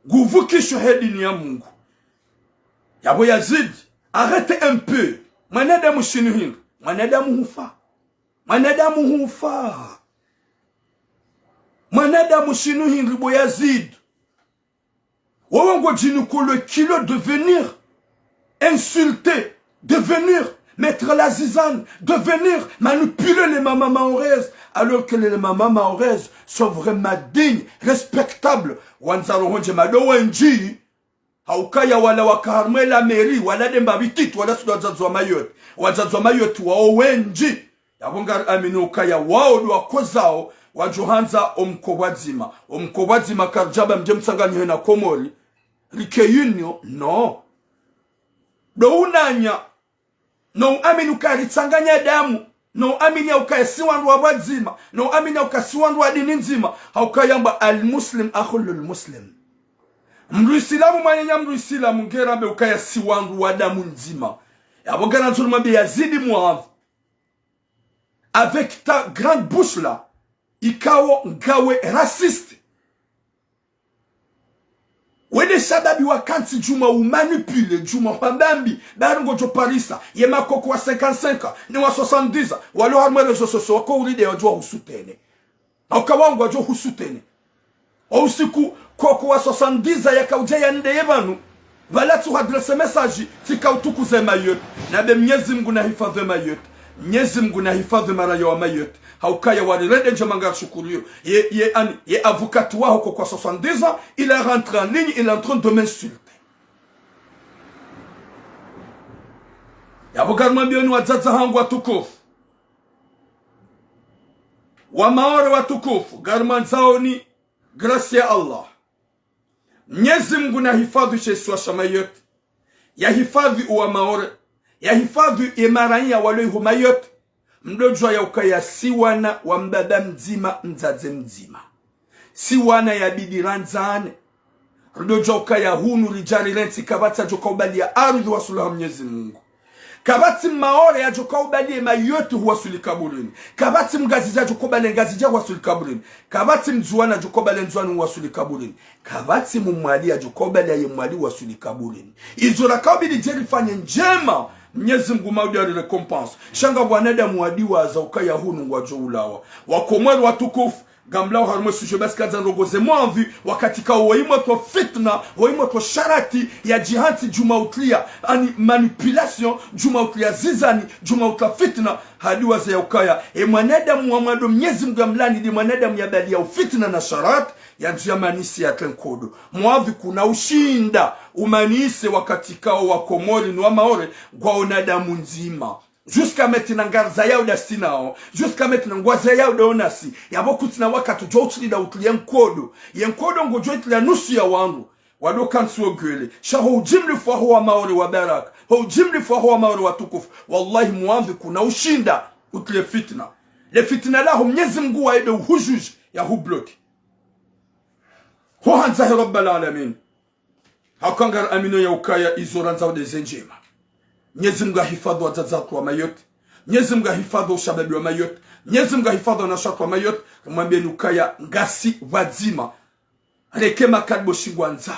Nguvukisho he dini ya Mungu. Yapvo Yazid, arrête un peu. Mwanadamu shinu hindri? Mwanadamu hufa. Mwanadamu hufa. Mwanadamu shinu hindri bo Yazid? Wewe ngodjini ko le kilo de venir insulter, de venir mettre la zizanie, de venir manipuler les mamans maoraises, alors que les mamans maoraises sont vraiment dignes, respectables. Wandza roho ndjema ndo wendji, haukaya wala waka harumwa la mairie, wala nde mbapvi titu, wala tsi ndo wadzadze wa Mayotte. Wadzadze wa Mayotte wao wendji. Yapvo ngari amini ukaya wao ndo wakozao, wadjo handza omko pvwadzima. Omko pvwadzima karidjamba mdje mtsanganyihe na Komori. Rike union, non. Ndo unanya, no uamini ukaya ritsanganya damu, no amini ya ukaya si wandru wa pvwadzima, no amini ya ukaya si wandru wa dini ndzima, ha ukaya yamba المسلم أخو المسلم. Mdru Isilamu mwananya mdru Isilamu, nge rambe ukaya si wandru wa damu ndzima. Yapvo ngarandzo nimwambiye Yazidi Muadh, avec ta grande bouche là, ikao ngawe raciste. Wende shababi wakantsi djuma umanipuler, djuma hwambambi, bari ngodjo parisa, ye makoko wa cinquante-cinq, ne wa soixante-dix, walo harumwa réseaux sociaux, wako uride wadjo husoutenir. Hauka wangu wadjo husoutenir. O usiku koko wa soixante-dix yakaudja yandeye pvanu, pvala tsuhadresse message, tsika utukuze Mayotte. Nabe Mnyezi Mngu nahifadhwi Mayotte. Mnyezi Mngu nahifadhwi maraya wa Mayotte. Haukaya warirende ndjema ngarishukuriyo. Ye, ye, ani, ye avocat waho koko wa soixante-dix ans, il est rentré en ligne, il est en train de m'insulter. Yapvo ngarimwambiyoni wadzadze hangu watukufu. Wa Maore watukufu, ngarimwandzaoni grâce ya Allah. Mnyezi Mngu nahifadhwi she isiwa sha Mayotte, yahifadhwi uwa Maore, yahifadhwi ye maraya walo iho Mayotte. Mdodjuwa ya ukaya si wana wa mbaba mdzima, mdzadze mdzima. Si wana yabidi randzane. Ridodjuwa ukaya hunu ridja rirentsi kapvatsi yadjo kaubaliya ardhwi wasulaha Mnyezi Mngu. Kapvatsi Maore yadjo kaubaliya Mayotte huwaswili kaburini. Kapvatsi Mngazidja yadjo kaubaliya Ngazidja huwaswili kaburini. Kapvatsi Mndzuwani yadjo kaubaliya Ndzuwani huwaswili kaburini. Kapvatsi Mmwali yadjo kaubaliya ye Mwali huwaswili kaburini. Izo rakaubidi dje rifanye ndjema, Mnyezi Mngu maudi ari récompense. Sha nga wanadamu wadiwaza ukaya hunu ngwadjo ulawa. Wakomori watukufu, ngamlawo harumwa sujet basi kandza ndrongoze mwandzi, wakati kao woyi mwatwa fitna, woyi mwatwa sharati ya djihantsi djuma utliya, ani manipulation, djuma utliya zizani, djuma utla fitna, hadiwaza ya ukaya, e mwanadamu wa mwando Mnyezi Mngu yamlani, ndi mwanadamu yabaliya ufitna na sharati, yandzo yamanise yatre nkodo. Mwandzi kuna ushinda, umanise wakati kao wa Komori no wa Maore, ngwaona damu ndzima. Jusqu'à maintenant ngarizayao ndasi nao. Jusqu'à maintenant ngwazayao ndo nasi. Yapvo kutsina wakati udjo utsilila utliya nkodo. Ye nkodo ngodjo itliya nusu ya wandru. Wado kantsi wo gwele. Sha ho ujimlifu waho wa Maore wa baraka. Ho ujimlifu waho wa Maore watukufu. Wallahi mwandzi kuna ushinda utliye fitna. Le fitna laho Mnyezi Mngu waye ndo uhujuji ya hubloki. Ho handza he Rabbal Alamin. Hauka ngaraminio ya ukaya izo randzao nde ze ndjema. Mnyezi Mngu ahifadhwi wadzadze watru wa Mayotte. Mnyezi Mngu ahifadhwi ushababi wa Mayotte. Mnyezi Mngu ahifadhwi wanashe watru wa Mayotte. Mwambiyeni ukaya ngasi pvwadzima. Reka makadbo shingwandzao.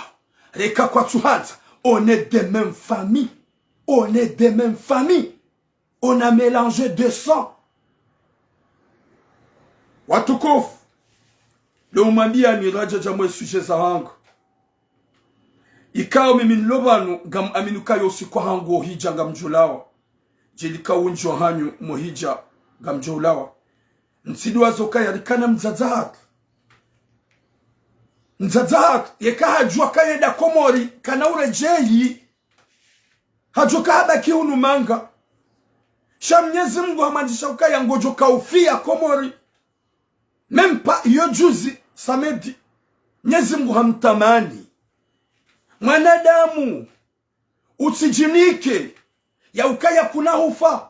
Reka kwatsuhandza. On est de même famille. On est de même famille. On a mélangé deux sangs. Watukufu, leo mwambiyani radja dja mwe sujet zahangu. Ikao mimi nilo pvanu, ngam amini ukaya usiku wahangu wo hidja ngamdjo ulawa. Djeli kao wendji wahanyu mwo hidja ngamdjo ulawa. Ntsidiwaza ukaya rikana mdzadze hatru. Mdzadze hatru, yeka hadjuwa kaya enda Komori, kana uredjeyi. Hadjo ka habaki hunu manga. Sha Mnyezi Mngu hamwandzisha ukaya ngodjo kaufiya Komori. Même pas iyo juzi, samedi. Mnyezi Mngu hamtamani. Mwanadamu, utsidjinike, ya ukaya kuna hufa.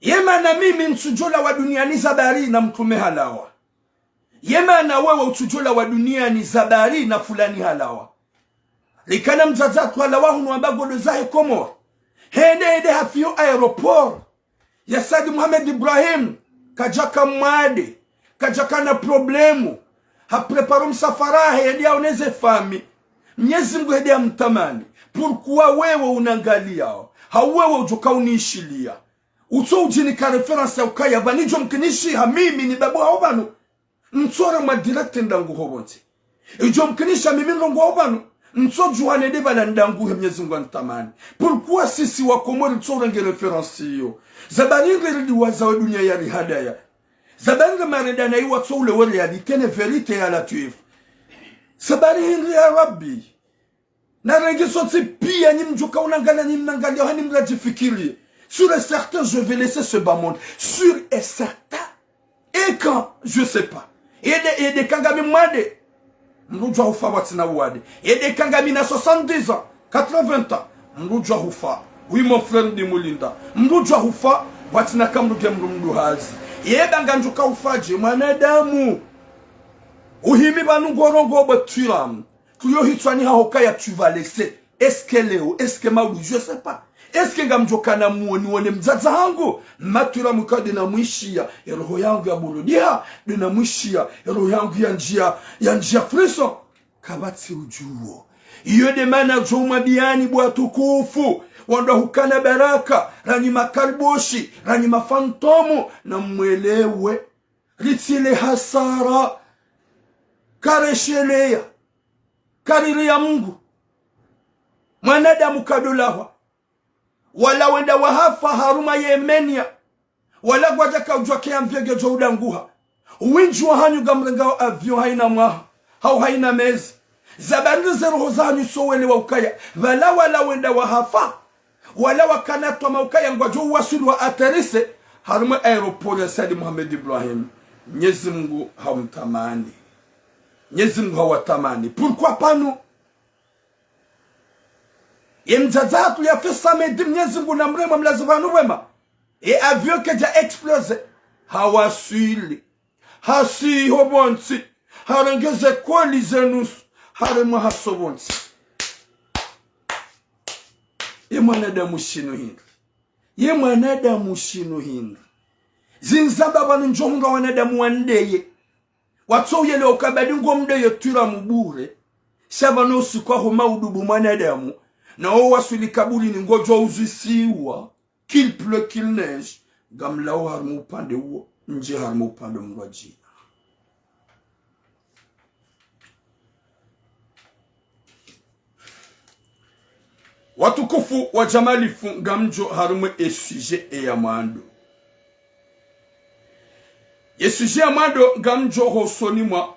Ye mana mimi ntsudjo lawa duniani zabari na mtrume halawa. Ye mana wewe utsudjo lawa duniani zabari na fulani halawa. Rikana mdzadze hatru halawa hunu amba ngodo zahe Komori. Hende hende hafiyo aéroport ya Said Mohamed Ibrahim, kadjaka mwade, kadjaka na problème. Hapréparo msafara wahe hende yaoneze fami. Mnyezi Mngu hende yamtamani. Pourquoi wewe unangaliyao? Ha wewe udjo ka unishiliya. Utso udjinika référence ya ukaya pvani djo mkinishiha mimi ni babu hao pvanu. Ntsore mwa direct ndangu ho pvontsi. Idjo mkinisha mimi ndrongo hao pvanu. Ntsodjuha nende pvala ndangu he Mnyezi Mngu yanitamani. Pourquoi sisi wa Komori ntso urenge référence iyo? Zabari hindri ridiwaza we dunia ya rihadaya. Zabari hindri marenda na iwa tso ule we réalité ne vérité ya Latwifu. Zabari hindri ya Rabbi. Narenge sontsi piya nyi mdjo ka unangaliya nyi mnangaliya hani mradjifikiri. Sûr et certain, je vais laisser ce bas monde. Sûr et certain. Et quand? Je sais pas. Yende, yende ka ngami mwade. Mdru djuwa hufa watsina uwade. Yende ka ngami na soixante-dix ans, quatre-vingts ans. Mdru djuwa hufa. Oui, mon frère, ndi mulinda. Mdru djuwa hufa. Watsina kamruge mdru mdru hazi. Yeba ngamdjo ka ufanye mwanadamu. Uhimi pvanu ngorongoa bo Thuram. Kuyo hitswani haho kaya tu vas laisser. Est-ce que leo, est-ce que maudu, je sais pas. Est-ce que ngamdjo kana muoni wone mdzadze hangu? Mathuram kade na mwishiya, ye roho yangu ya burudiha, de na mwishiya, ye roho yangu ya ndjiya, ya ndjiya frisson. Kapvatsi udjuo. Iyo de mana djo mwambiyani bo watukufu, wandru hukana baraka, ranyi makaliboshi, ranyi mafantomu, na mwelewe. Ritsile hasara, karesheleya, kaririya Mungu. Mwanadamu kadolahwa. Wala wenda wahafa harumwa ye menya. Wala ngwadjaka udjuwa ke ya mvenge djo udanguha. Wendji wahanyu ngamrengao avion hayina mwaha, hau hayina mezi. Zabari ze roho zahanyu so welewa ukaya. Pvala wala wenda wahafa. Wala wakana twamaa ukaya ngwadjo uwaswili wa atterrir harumwa aéroport ya Said Mohamed Ibrahim. Mnyezi Mungu hamtamani. Mnyezi Mungu hawatamani. Pourquoi pas nous? Ye mdzadze hatru yafe samedi, Mnyezi Mungu na mrehemu, amlaze pvanu pvema. Ye avion kedja exploser. Hawaswili. Hasihi ho pvontsi. Harenge ze colis ze nusu. Haremwa haso pvontsi. Ye mwanadamu shinu hindri. Ye mwanadamu shinu hindri. Zinu zamba pvanu ndjo hundra wanadamu wandeye. Watso uyelewa uka badi ngomdeye Thuram bure. Sha pvanu usiku waho maudu bo mwanadamu. Na wo waswili kaburini ngodjo uzisiwa. Qu'il pleut, qu'il neige. Ngamlao harumwa upande uwo, ndje harumwa upande mdru wa djina. Watukufu wa djamalifu, ngamdjo harumwa e sujet eya mwando. Ye sujet ya mwando ngamdjo hosoni mwa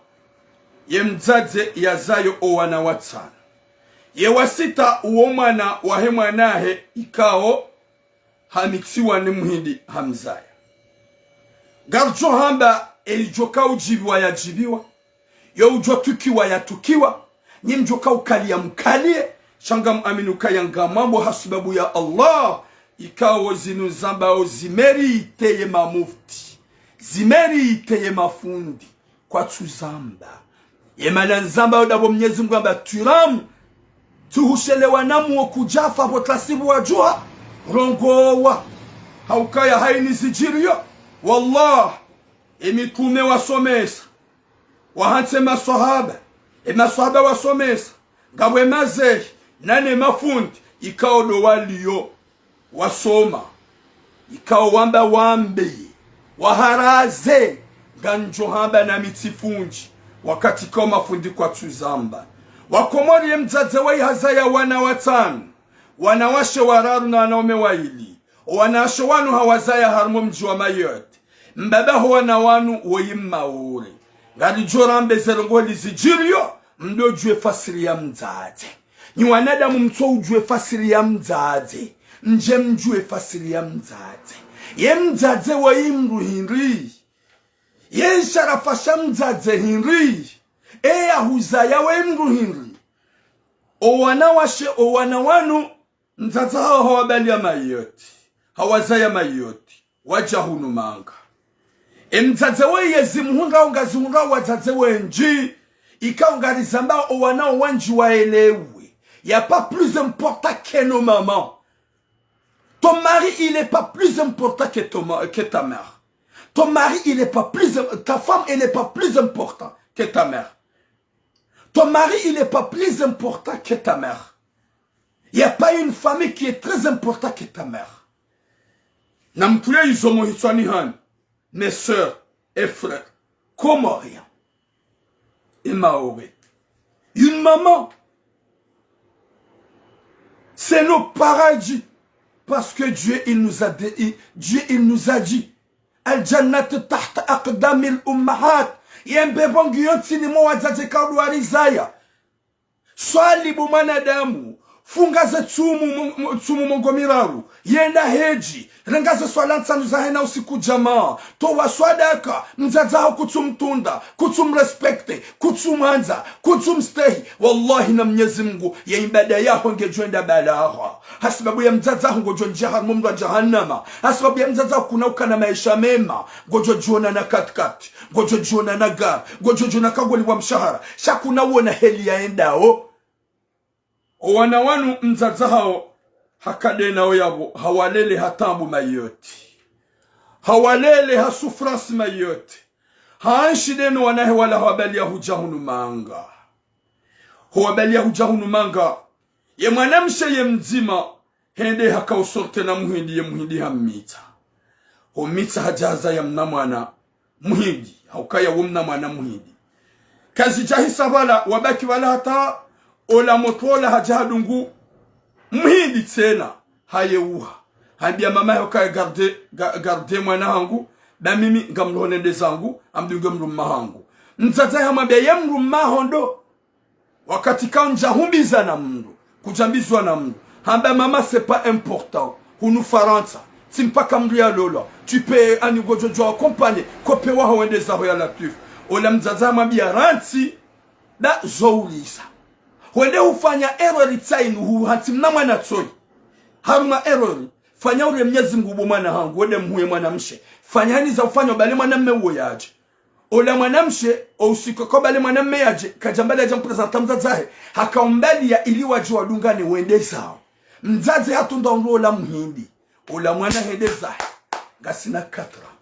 ye mdzadze yazayo owana watsanu. Ye wasita uwo mwana wahe mwanahe ikao hamitsiwa ni muhindi hamzaya. Ngaridjo hamba, e idjo ka udjibiwa yadjibiwa, yo udjo tukiwa yatukiwa, nyi mdjo ka ukaliya mkaliye, sha ngamuamini ukaya ngamwambo ha sababu ya Allah, ikao zinu zambao zi mérité ye mamufti, zi mérité ye mafundi, kwatsu zamba. Ye mana nzamba yo dabo Mnyezi Mungu amba Thuram, tsuhushelewa na muo kudjafa pvo tlasibu wadjuha, rongowa. Haukaya hayini zidjiriyo. Wallah, e mitrume wasomesa. Wahantsi e maswahaba. E maswahaba wasomesa. Ngapvo e mazehi, nane mafundi, ikao ndo waliyo. Wasoma. Ikao wamba wambe. Waharaze. Ngamdjo hamba nami tsifundji. Wakati ikao mafundi kwatsu zamba. Wakomori ye mdzadze wayi hazaya wana watsanu. Wanawashe wararu na wanaume wayili. Owanawashe wanu hawazaya harumwa mdji wa Mayotte. Mbaba ho wana wanu woyi Mmaore. Ngaridjo rambe ze ndrongoo heli zidjiriyo, mdo djuwe fasiri ya mdzadze. Nyi wanadamu mtso udjuwe fasiri ya mdzadze. Ndje mdjuwe fasiri ya mdzadze. Ye mdzadze woyi mdru hindri. Ye nsharafa sha mdzadze hindri. Eya huzaya woyi mdru hindri. Owanawashe, owana wanu, mdzadze hawo hawabaliya Mayotte, hawazaya Mayotte, wadja hunu manga. E mdzadze woyi yezi muhundrao ngazihundrao wadzadze wendji, ikao ngarizambao owanao wandji waelewe. Y a pas plus important que nos mamans. Ton mari, il est pas plus important que ton ma-, que ta mère. Ton mari, il est pas plus, ta femme, elle est pas plus importante que ta mère. Ton mari, il est pas plus important que ta mère. Il y a pas une famille qui est très importante que ta mère. Namkuye izo mo hitswani hanyu, mes sœurs et frères comoriens et mahorais. Une maman, c'est nos paradis. Parce que Dieu, il nous a dé-, il, Dieu, il nous a dit, الجنة تحت أقدام الأمهات. Ye mbepvo ngiyo ntsini mwa wadzadze ikao ndo warizaya. Swali bo mwanadamu, Funga ze tsumu mo-, mo-, tsumu mengo miraru. Yenda hedji. Renga ze swala ntsanu zahe na usiku djamaa. Towa swadaka. Mdzadze haho kutsumtunda. Kutsumrespecte. Kutsumwandza. Kutsumstehi. Wallahi na Mnyezi Mngu, ye ibada yaho ngedjo enda balagha. Hasibabu ya mdzadze haho ngodjo ndjia harumwa omoro wa jahannama. Hasibabu ya mdzadze haho kuna ukana maesha mema. Ngodjo djiona na katikati. Ngodjo djiona na gari. Ngodjo djiona kagoli wa mshahara. Sha kuna wona heli yaendao. Owana wanu mdzadze hawo hakade nawo yapvo, hawalele ha taabu Mayotte. Hawalele ha souffrance Mayotte. Haenshi de no wanahe wala hawabaliya hudja hunu manga. Hawabaliya hudja hunu manga. Ye mwanamshe ye mdzima, hende haka usorte na muhindi ye muhindi hammitsa. Hommitsa hadja hazaya mna mwana muhindi, haukaya wo mna mwana muhindi. Kazidjahisa pvala, wabaki pvala hata ola motro ola hadja hadungu muhindi tsena, hayeuha. Hambiya mama haukaya garde, ga-, garde mwana hangu, ba mimi ngamroho nende zangu, hamdunge mdrumme hangu. Mdzadze hamwambiya ye mdrumme haho ndo. Wakati kaundja humbiza na mndru, kudjambizwa na mndru. Hamba mama, c'est pas important. Hunu Farantsa, tsi mpaka mndru yalolwa. Tu peux ani ngodjo djuwa accompagner, kope waho wende zaho ya Latwifu. Ola mdzadze hamwambiya rantsi, da zo uliza. Hwende hufanya erreur tsainu hu hantsi mna mwana tsoyi. Harumwa erreur, fanya ure Mnyezi Mngu bo mwana hangu, wende mhuye mwanamshe. Fanya hani za ufanya ubale mwanamme uwo yadje. Ola mwanamshe, o usiku kabla mwanamme yadje, kadjambali yadja mprésenter mdzadze hahe, hakaumbaliya ili wadje wadungane wende zawo. Mdzadze hatunda undru ola muhindi, ola mwana hende zahe, ngasina quatre ans.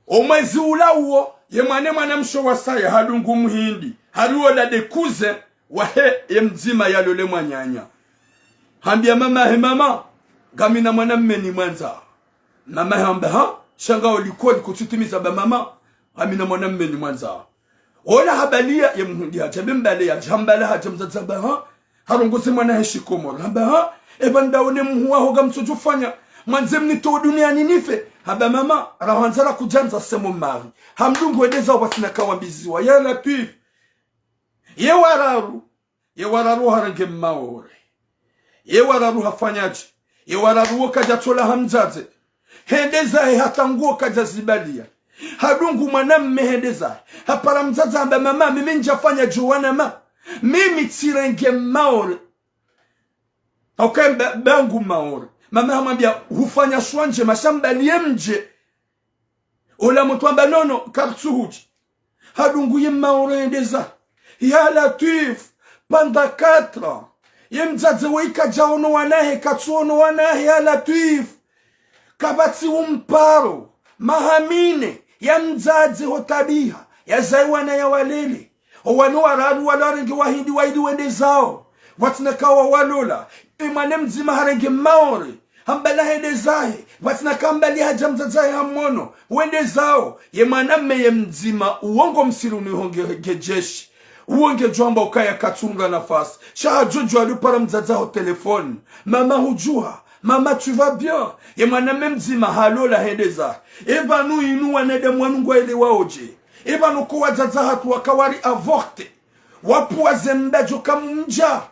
O mwezi ula uwo, ye mwana mwanamshe wasaya, hadungu muhindi, hari ola de cousin wahe ye mdzima yalole mwananya. Hambiya mama hahe, mama, ngamina mwanamme nimwandza. Mama hamba ha, sha ngawe likoli kutsitimiza ba mama, ngamina mwanamme nimwandza. Ola habaliya ye muhindi hadja, be mbale yadja, hambala hadja mdzadze hamba ha, harongoze mwana hahe shikomori. Hamba ha, eba ndaone muhu waho ngamtsodjo fanya, mwandze mnitowe duniyani nife. Hamba mama, rahwandza ra kudjandza c'est mon mari. Hamdungu wende zawo pvatsina kawambiziwa. Ya Latwifu. Ye wararu, ye wararu harenge Maore. Ye wararu hafanyadje? Ye wararu wo kadja tsola ha mdzadze. Hende zahe hata nguo kadja zibaliya. Hadungu mwanamme hende zahe. Hapara mdzadze hamba mama, mimi ndjafanya djo wana ma. Mimi tsirenge Maore. Hauka ba-, bangu Maore. Mama hamwambiya hufanya shwandje, ma sha mbaliye mdje. Ola motro hamba nono, kartsuhudji. Hadungu ye Maore hende zahe. Ya Latwifu, pendant quatre ans. Ye mdzadze woyi kadjaono wanahe, katsuono wanahe, ya Latwifu. Kapvatsi umparo, maha mine, ya mdzadze ho tabiha, yazaye wana yawalele. Owanu wararu wala warenge wahindi wayili wende zawo. Pvatsina kawa walola. Emwana mdzima harenge Maore. Hambala hende zahe. Pvatsina kambali hadja mdzadze hahe hamono. Wende zawo. Ye mwanamme ye mdzima. Uwo ngo msiruni ho nge, nge jeshi. Uwo ngedjo amba ukaya katsunga nafasi. Sha hadjodjuwa hali upara mdzadze haho telefoni. Mama hudjuha. Mama, tu vas bien? Ye mwanamme mdzima halola hende zahe. Epvanu inu wanadamu wanu ngwaelewaodje? Epvanu ko wadzadze hatru waka wari avorté. Wapvuwa ze mda djo kamumdja.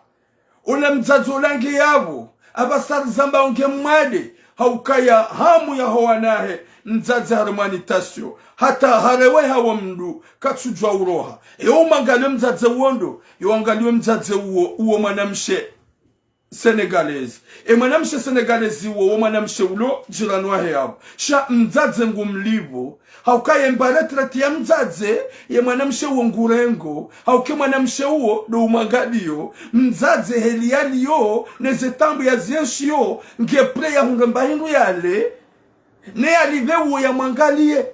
Ola mdzadze ola nge yapvo. Apvasa rizamba onge mwade. Haukaya hamu yaho wanahe. Mdzadze haremwa ni tension. Hata harewe hawo mndru. Katsudjuwa uroha. Yo umwangaliye mdzadze uwo ndo. Yo wangaliye mdzadze uwo. Uwo mwanamshe Senegalese. E mwanamshe Senegalese uwo, wo mwanamshe ulo jirani wahe yapvo. Sha mdzadze ngumlipvo. Hauka ye mba retraite ya mdzadze, ye mwanamshe uwo ngurengo. Hauka e mwanamshe uwo, ndo umwangaliyo. Mdzadze heli yaliyo, ne ze taabu yazienshiyo, nge prêt ya hundre mba hindru yale. Ne yalipve uwo yamwangaliye.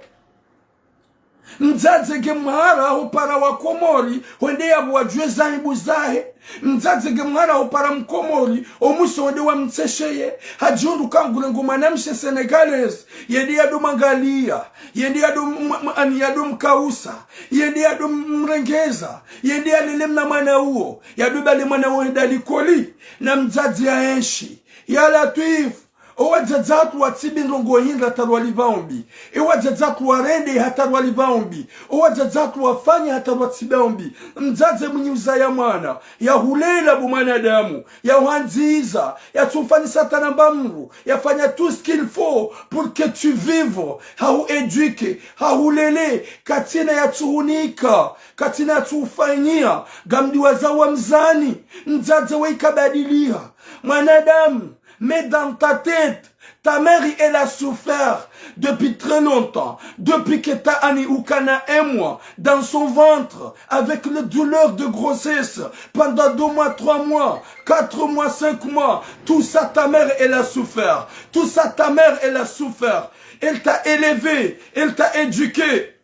Mdzadze nge mhara hupara wa Komori, hwende yapvo wadjuwe zaibu zahe. Mdzadze nge mhara hupara Mkomori, omwiso hwende wamtsesheye. Hadjihundru ka ngurengo mwanamshe Senegalese, yende yado mwangaliya, yende yado m-, m-, ani yado mkausa, yende yado m-, mrengeza, yende yalele mna mwana uwo, yado bale mwana uwo hende likoli, na mdzadze yaenshi. Ya Latwifu, O wadzadze hatru watsibi ndrongo hindri hata rwalipva ombi. E wadzadze hatru warende hata rwalipva ombi. O wadzadze hatru wafanya hata rwatsiba ombi. Mdzadze mwinyi uzaya mwana, yahulela bo mwanadamu, yahuhandziza, yatsufanyisa hata namba mdru, yafanya tout ce qu'il faut pour que tu vives, hahu éduquer, hahulele, katsina yatsuhunika, katsina yatsuhufanyia, ngamdjuwa za wamzani, mdzadze we ikabadiliha. Mwanadamu, mets dans ta tête, ta mère, elle a souffert depuis très longtemps, depuis que t'as ani ukana un mois dans son ventre, avec les douleurs de grossesse, pendant deux mois, trois mois, quatre mois, cinq mois, tout ça, ta mère, elle a souffert. Tout ça, ta mère, elle a souffert. Elle t'a élevé, elle t'a éduqué.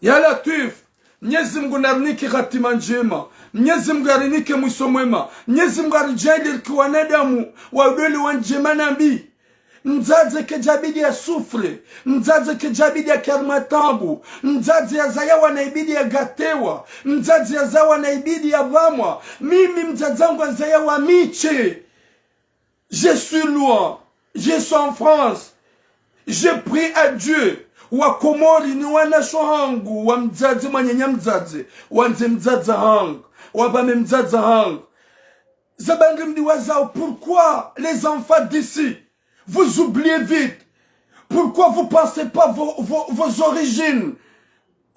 Ya Latwif, Mnyezi Mngu narinike hatima ndjema. Mnyezi Mngu yarinike mwiso mwema. Mnyezi Mngu yaridjaanlie rike wanadamu wa udole wa ndjema na mbi. Mdzadze kedjabidi ya souffre. Mdzadze kedjabidi ya kari matabu. Mdzadze yazaya wana ibidi ya gatewa. Mdzadze yazaya wana ibidi ya pvamwa. Mimi mdzadze wangu hazaya wa miche. Je suis loin, je suis en France. Je prie à Dieu. Wakomori ni wanasho hangu, wa mdzadze, mwananya mdzadze, wandze mdzadze hangu, wapvame mdzadze hangu. Zabandri mdi wazao, pourquoi les enfants d'ici, vous oubliez vite? Pourquoi vous pensez pas vos, vos, vos origines?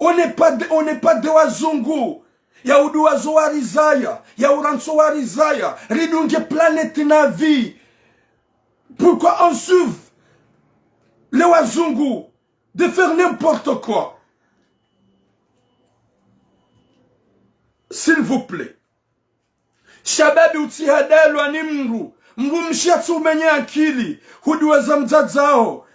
On n'est pas de, on n'est pas de wazungu. Ya uduwazo warizaya, ya urantso warizaya, ridunge planète na vie. Pourquoi on suit les wazungu de faire n'importe quoi? S'il vous plaît. Shababi, utsihadalwa ni mdru. Mdrumshe yatsi umenya akili. Hudiwaza mdzadze haho.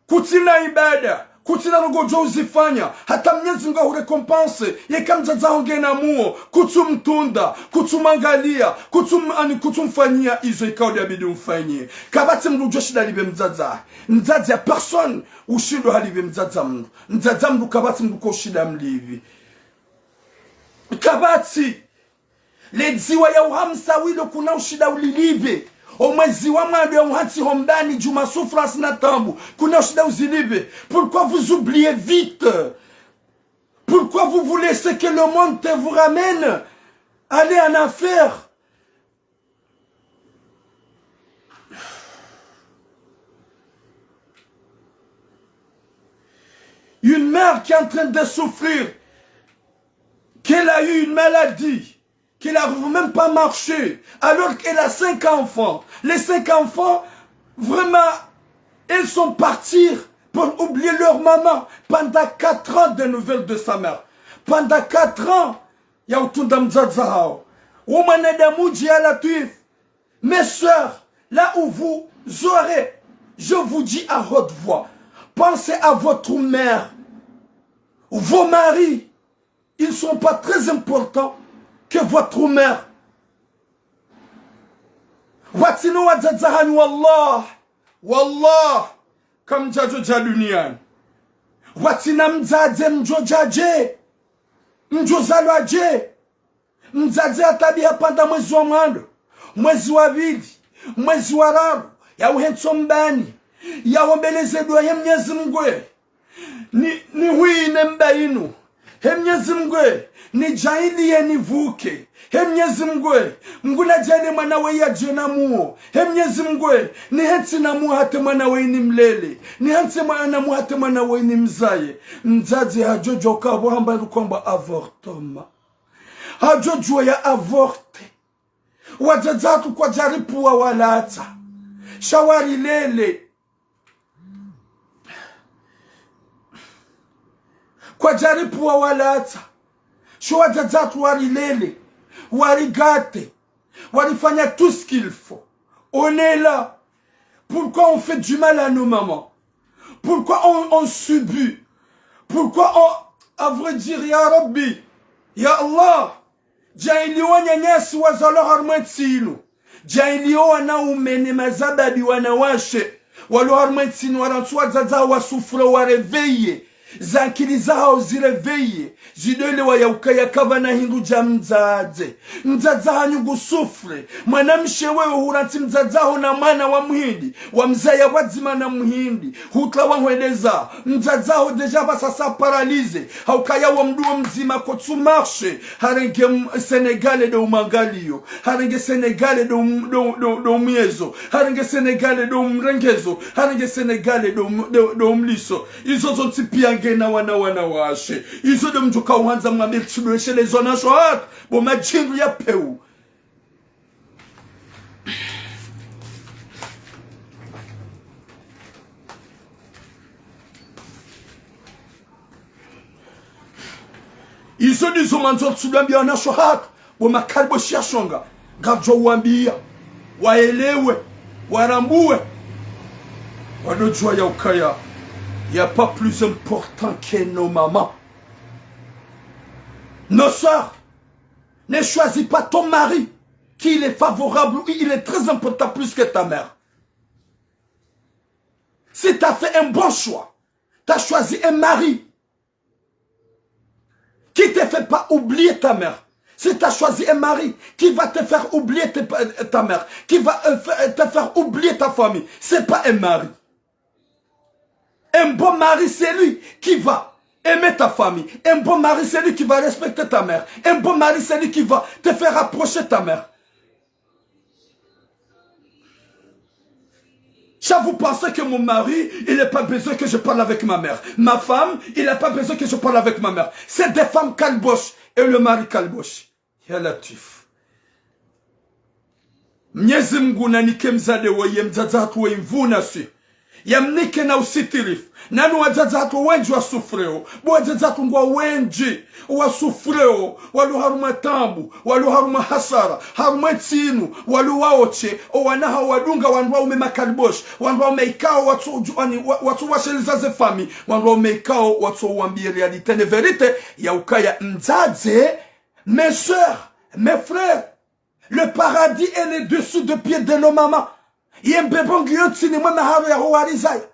Kutsina ibada. Kutsina ndrongo djo uzifanya. Hata Mnyezi Mngu ahurécompense. Yeka mdzadze haho ngena muo. Kutsumtunda. Kutsumwangalia. Kutsum-, ani kutsumfanyia izo ikao yabidi umfanyie. Kapvatsi mdru djo shinda lipve mdzadze. Mdzadze ya personne. Ushindo halipve mdzadze mdru. Mdzadze mdru kapvatsi mdru ko ushinda mlipve. Kapvatsi. Le dziwa ya uhamsa wilo kuna ushinda ulilipve. O mwezi wa mwando ya uhantsi hombani, djuma, souffrance na tabu, kuna ushinda uzilipve. Pourquoi vous oubliez vite? Pourquoi vous voulez ce que le monde te vous ramène? Allez en enfer. Une mère qui est en train de souffrir, qu'elle a eu une maladie, qu'elle n'arrive même pas à marcher, alors qu'elle a cinq enfants. Les cinq enfants, vraiment, ils sont partis pour oublier leur maman pendant quatre ans, des nouvelles de sa mère. Pendant quatre ans, ya utunda mdzadze haho. Wo mwanadamu udji, ya Latwif. Mes sœurs, là où vous aurez, je vous dis à haute voix, pensez à votre mère. Vos maris, ils sont pas très importants que votre mère. Watsina wadzadze hanyu, wallah, wallah, kamdjadjo dja duniani. Watsina mdzadze, mdjo dja dje? Mdjo zalwa dje? Mdzadze yatabiha pvanda mwezi wa mwando, mwezi wa pvili, mwezi wa raru, ya uhentso mbani, ya ombeleze dua, he Mnyezi Mngu, ni, ni hwine mba inu. He Mnyezi Mngu, ni djaanlie ni vuke. He Mnyezi Mngu, Mngu nadjaanlie mwana we yadje na muo. He Mnyezi Mngu, ni hentsi na muo hata mwana we ni mlele. Ni hentsi mwa-, na muo hata mwana we ni mzaye. Mdzadze hadjo djuwa ukaya pvo hamba rukwamba avortement. Hadjo djuwa ya avorté. Wadzadze hatru kwadjaripvuwa walatsa. Sha warilele. Kwadjaripvuwa walatsa. Sha wadzadze hatru warilele. Warigate. Warifanya tout ce qu'il faut. On est là. Pourquoi on fait du mal à nos mamans? Pourquoi on, on subit? Pourquoi on, à vrai dire, ya Rabbi, ya Allah, djaanlie wananyasi wazalwa harumwa entsi inu. Djaanlie wanaume ne mazababi wanawashe walio harumwa entsi inu, warantsi wadzadze hawo wasouffre, wa réveiller. Zankili zahawo ziréveillé, zidoelewa ya ukaya kapvana hindru dja mdzadze. Mdzadze hanyu ngu souffre. Mwanamshe wewe hurantsi mdzadze haho na mwana wa muhindi, wamzaya pvwadzima na muhindi. Hutra wahweleza, mdzadze haho déjà pvasasa paralysé. Haukaya wo mdru wo mdzima kotsu marché. Harenge m-, Sénégalais ndo umwangaliyo. Harenge Sénégalais ndo um-, ndo, ndo, ndo umyezo. Harenge Sénégalais ndo umrengezo. Harenge Sénégalais ndo um-, ndo, ndo umliso. Izo zontsi piya ngena wana, wanawashe. Izo ndo mdjo kauhandza mwambe tsi ndo eshelezwa nasho hata. Bo madjindru ya pewu. Izo ndizo mwandzo tsi ndo wambiya wanasho hata. Bo makaliboshi ya shonga, ngapvo wambiya, waelewe, warambuwe, wadodjuwa ya ukaya, y a pas plus important que nos mamans. Nos sœurs, ne choisis pas ton mari, qu'il est favorable ou il est très important plus que ta mère. Si t'as fait un bon choix, t'as choisi un mari qui te fait pas oublier ta mère. Si t'as choisi un mari qui va te faire oublier te- ta mère, qui va euh, fa- te faire oublier ta famille, c'est pas un mari. Un bon mari, c'est lui qui va aimer ta famille. Un bon mari, c'est lui qui va respecter ta mère. Un bon mari, c'est lui qui va te faire approcher ta mère. Ça, vous pensez que mon mari, il n'a pas besoin que je parle avec ma mère. Ma femme, il n'a pas besoin que je parle avec ma mère. C'est des femmes calboches et le mari calboche. Ya Latwif. Mnyezi Mngu nanike mdzadze weye, mdzadze hatru weye mvuna si. Yamnike na usitirifu. Nanu wadzadze hatru wendji wasufreo. Bo wadzadze hatru ngwa wendji wasufreo. Walo harumwa taabu, walo harumwa hasara, harumwa ntsi inu, walo waoche, owana hawo wadunga wandru waume makaliboshi, wandru waume ikao watsu, ani, wa- watsu washeleza ze famille, wandru waume ikao watsu wambiye réalité ne vérité, ya ukaya mdzadze, mes sœurs, mes frères, le paradis est le dessous de pied de nos mamans. Ye mbepvo ngiyo ntsini mwa maharo yaho wadzadze.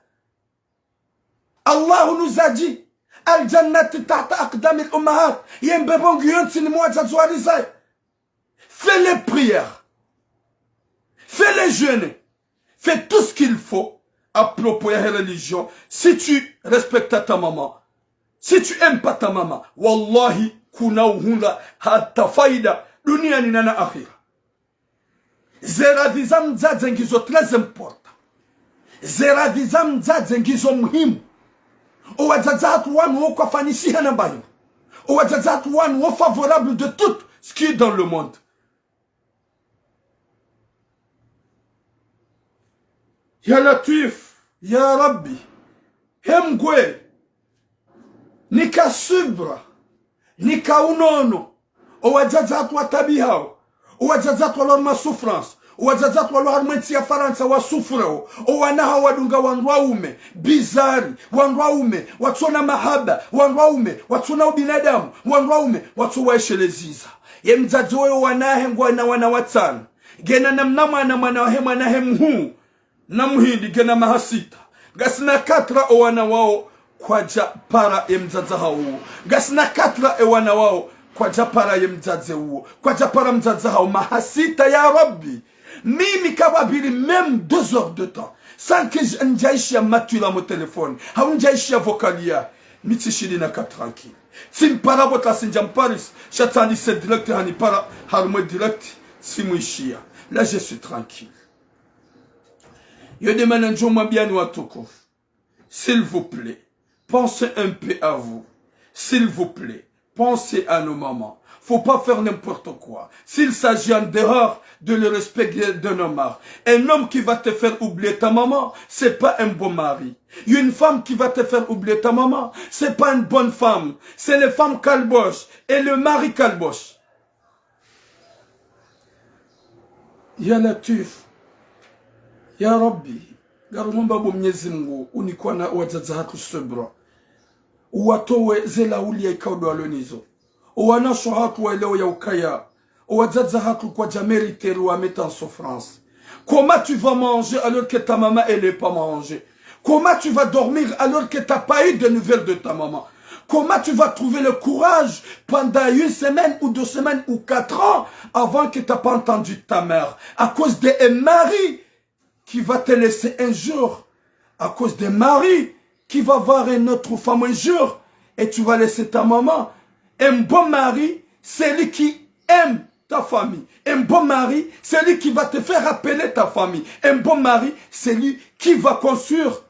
Allah nous a dit, الجنة تحت أقدام الأمهات. Ye mbepvo ngiyo ntsini mwa wadzadze wadzadze. Fais les prières. Fais les jeûnes. Fais tout ce qu'il faut à propos ya religion. Si tu respectes ta maman, si tu aimes pas ta maman, wallahi, kuna uhundra hata faida duniani na na akhira. Ze radhi za mdzadze ngizo très important. Ze radhi za mdzadze ngizo muhimu. Owadzadze hatru wanu wo kwafanyishiha na mbayo. Owadzadze hatru wanu wo favorable de tout ce qui est dans le monde. Ya Latwif, ya Rabbi, he Mngu we, nika subra, nika unono. Owadzadze hatru watabihao. Owadzadze hatru walo harumwa souffrance. Owadzadze hatru walo harumwa ntsi ya Farantsa wasufreo. Owana hawo wadunga wandru waume bizarre, wandru waume watsona mahaba, wandru waume watsona ubinadamu, wandru waume watso waeshelezeza. Ye mdzadze wowo wanahe ngwana wana watsanu. Ngena na mna mwana, mwana wahe, mwana wahe mhuu na muhindi ngena maha sita. Ngasina quatre ans owana wawo kwadja para ye mdzadze hawo. Ngasina quatre ans ewana wawo kwadja para ye mdzadze uwo. Kwadja para mdzadze hawo maha sita, ya Rabbi. Mimi kapvapviri même deux heures de temps sans que je- ndjaishiya matwi la mo téléphone, hau ndjaishiya vocal yahe. Mi tsishindi naka tranquille. Tsimpara bo tasi ndja Mparis, sha tsandise direct hanipara harumwa direct, tsimwishiya. Là, je suis tranquille. Yo nde mana ndjo mwambiyani watukufu. S'il vous plaît, pensez un peu à vous. S'il vous plaît, pensez à nos mamans. Faut pas faire n'importe quoi. S'il s'agit en dehors de le respect de, de nos mères, un homme qui va te faire oublier ta maman, c'est pas un bon mari. Une femme qui va te faire oublier ta maman, c'est pas une bonne femme. C'est les femmes calboches et le mari calboche. Ya Latwif, ya Rabbi, ngarumomba bo Mnyezi Mngu unike wana wadzadze hatru subra. Uwatowe ze laulia ikao ndo walo nizo. Owanashe hatru waelewe ya ukaya owadzadze hatru kwadja mériter wa mettre en souffrance. Comment tu vas manger alors que ta maman elle est pas manger? Comment tu vas dormir alors que t'as pas eu de nouvelles de ta maman? Comment tu vas trouver le courage pendant une semaine ou deux semaines ou quatre ans avant que t'as pas entendu ta mère? À cause d'un mari qui va te laisser un jour, à cause d'un mari qui va voir une autre femme un jour, et tu vas laisser ta maman. Un bon mari, c'est lui qui aime ta famille. Un bon mari, c'est lui qui va te faire appeler ta famille. Un bon mari, c'est lui qui va construire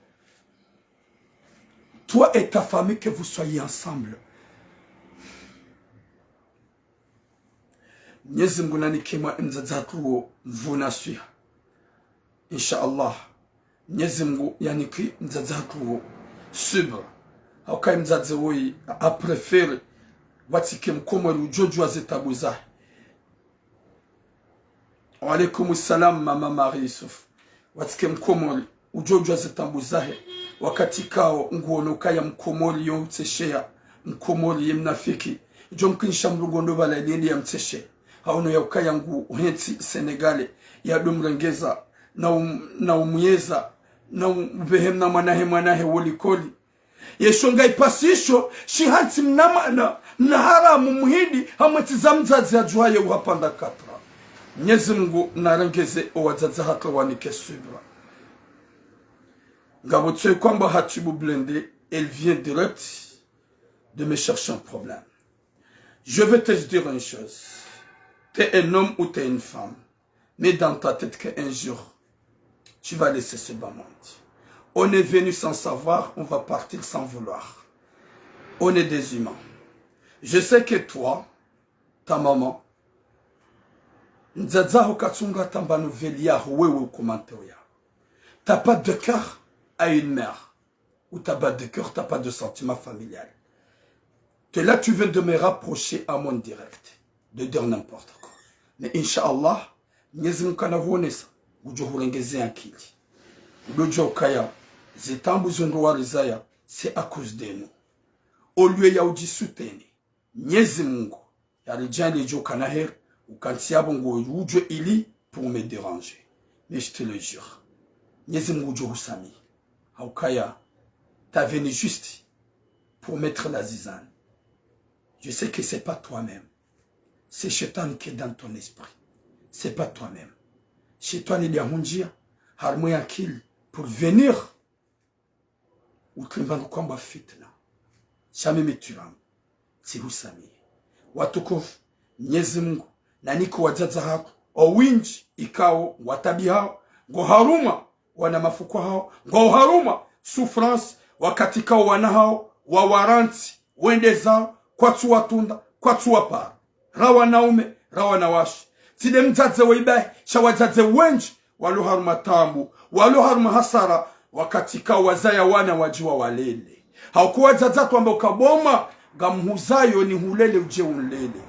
toi et ta famille, que vous soyez ensemble. Mnyezi Mungu nanike mwa mdzadze hatru wo nvuu na swiha. Insha Allah. Mnyezi Mungu yanike mdzadze hatru wo subra. Hauka ye mdzadze woyi a préféré watsike mkomori udjo djuwa ze tabu zahe. Wa alaikum salam, Mama Marie Youssouf. Watsike mkomori udjo djuwa ze tabu zahe. Wakati kao nguono ukaya mkomori yo utsesheya, mkomori ye mnafiki. Djo mkinisha mrungo ndo bala ilindi ya mtseshe. Hauno ya ukaya ngu hentsi Sénégal, ya ndo mrengeza, na um-, na umuyeza, na um-, ubehe mna mwanahe, mwanahe wo likoli. Yesho nga ipasisho, shihantsi mna mwana, mna haramu muhindi, hamwetsi za mdzadze adjuha ye uhapanda katra. Mnyezi Mungu narengeze owadzadze hatru wanike subra. Ngapvo tsoyi kwamba Hatibu Blende, elle vient direct de me chercher un problème. Je vais te dire une chose. T'es un homme ou t'es une femme. Mets dans ta tête qu'un jour, tu vas laisser ce bas monde. On est venu sans savoir, on va partir sans vouloir. On est des humains. Je sais que toi, ta maman, mdzadze haho katsunga tamba nouvelle yaho wewe ukomante oya. T'as pas de cœur à une mère. Ou t'as pas de cœur, t'as pas de sentiment familial. T'es là, tu viens de me rapprocher à mon direct, de dire n'importe quoi. Mais Inch'Allah, Mnyezi Mungu kana huonesa, udjo hurengeze akili. Udjo ukaya, ze tabu zo ndo warizaya, c'est à cause de nous. Au lieu ya udji soutenir, Mnyezi Mungu, yaridjaanlie djo kana heri, ukantsi yapvo ngo udjo ili pour me déranger. Mais je te le jure, Mnyezi Mungu udjo husamihi. Haukaya, t'as venu juste pour mettre la zizanie. Je sais que c'est pas toi-même. C'est Shetani qui est dans ton esprit. C'est pas toi-même. Shetani ndiya hundjia, harimwa ye akili, pour venir utrimba nukwamba fitna. Sha mimi tsi rangu, tsihusamihi. Watukufu, Mnyezi Mungu, nanike wadzadze hatru, owindji, ikao, watabihao, ngo harumwa, wana mafuko hao, ngo harumwa, souffrance, wakati kao wana hao, wawarantsi, wende zao, kwatsu watunda, kwatsu wapara. Ra wanaume, ra wanawashe. Tsi nde mdzadze wo ibahi, sha wadzadze wendji, walo harumwa tabu, walo harumwa hasara, wakati kao wazaya wana wadji wawalele. Hauka wadzadze hatru wamba uka bo ma, ngamhuzayo nihulele udje unlele.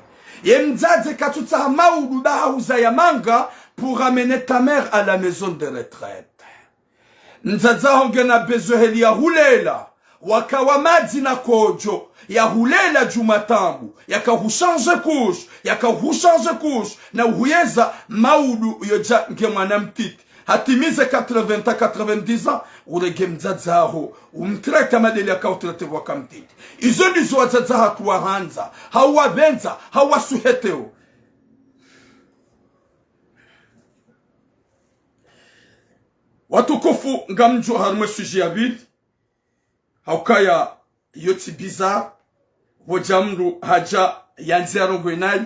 Ye mdzadze katsutsaha maudu ba hahuzaya manga pour amener ta mère à la maison de retraite. Mdzadze haho ngena besoin heli ya hulela, waka wa madzi na kodjo, ya hulela djuu mwa tabu, yaka huchanger couche, yaka huchanger couche, na uhuyeza maudu yodja nge mwana mtiti. Hatimize quatre-vingts ans, quatre-vingt-dix ans, urenge mdzadze haho, umtraite madeli yaka utraite waka mtiti. Izo ndizo wadzadze hatru wahandza, hau wapvendza, hau wasuheteo. Watukufu, ngamdjo harumwa sujet ya pvili. Haukaya yo tsi bizarre, pvo dja mndru hadja yandzi yarongowe nayi,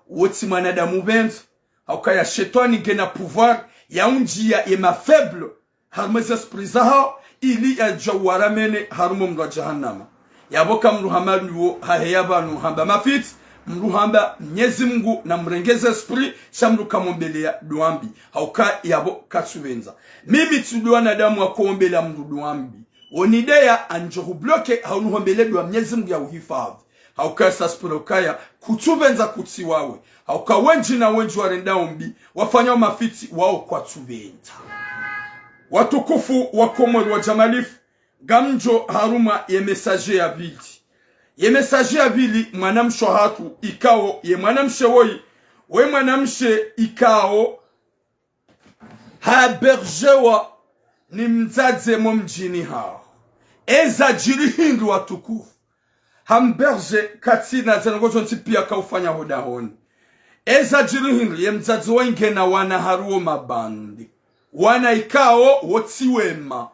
wo tsi mwanadamu pvendza. Haukaya shetwani ngena pouvoir ya undjia ye ma faible harumwa ze esprit zahao, ili yadje waramene harumwa mndro wa jahannama. Yapvo ka mndru hama nuwo haheya pvanu hamba mafitsi, mndru hamba Mnyezi Mungu namrengeze esprit, sha mndru kamombeleya dua mbi. Hauka yapvo katsupvendza. Mimi tsi ndo wanadamu wa kuombeleya mndru dua mbi. Wo nideya andjo hubloquer, hau nuhombele dua Mnyezi Mungu ya uhifadhwi. Hauka sa esprit ukaya, kutsupvendza kutsi wawe. Hauka wendji na wendji warenda ombi, wafanya mafitsi wao kwatsupvendza. Watukufu wa Komori wa jamalifu, ngamdjo harumwa ye message ya pvili. Ye message ya pvili, mwanamshe hatru ikao, ye mwanamshe woyi, we mwanamshe ikao, ha hébergewa ni mdzadze mo mdjini haho. Eza djiri hindri watukufu? Hamberger katsina ze ndrongo zontsi piya kaufanya ho dahoni. Eza djiri hindri ye mdzadze wayi ngena wana harumwa mabandi. Wana ikao wo tsi wema.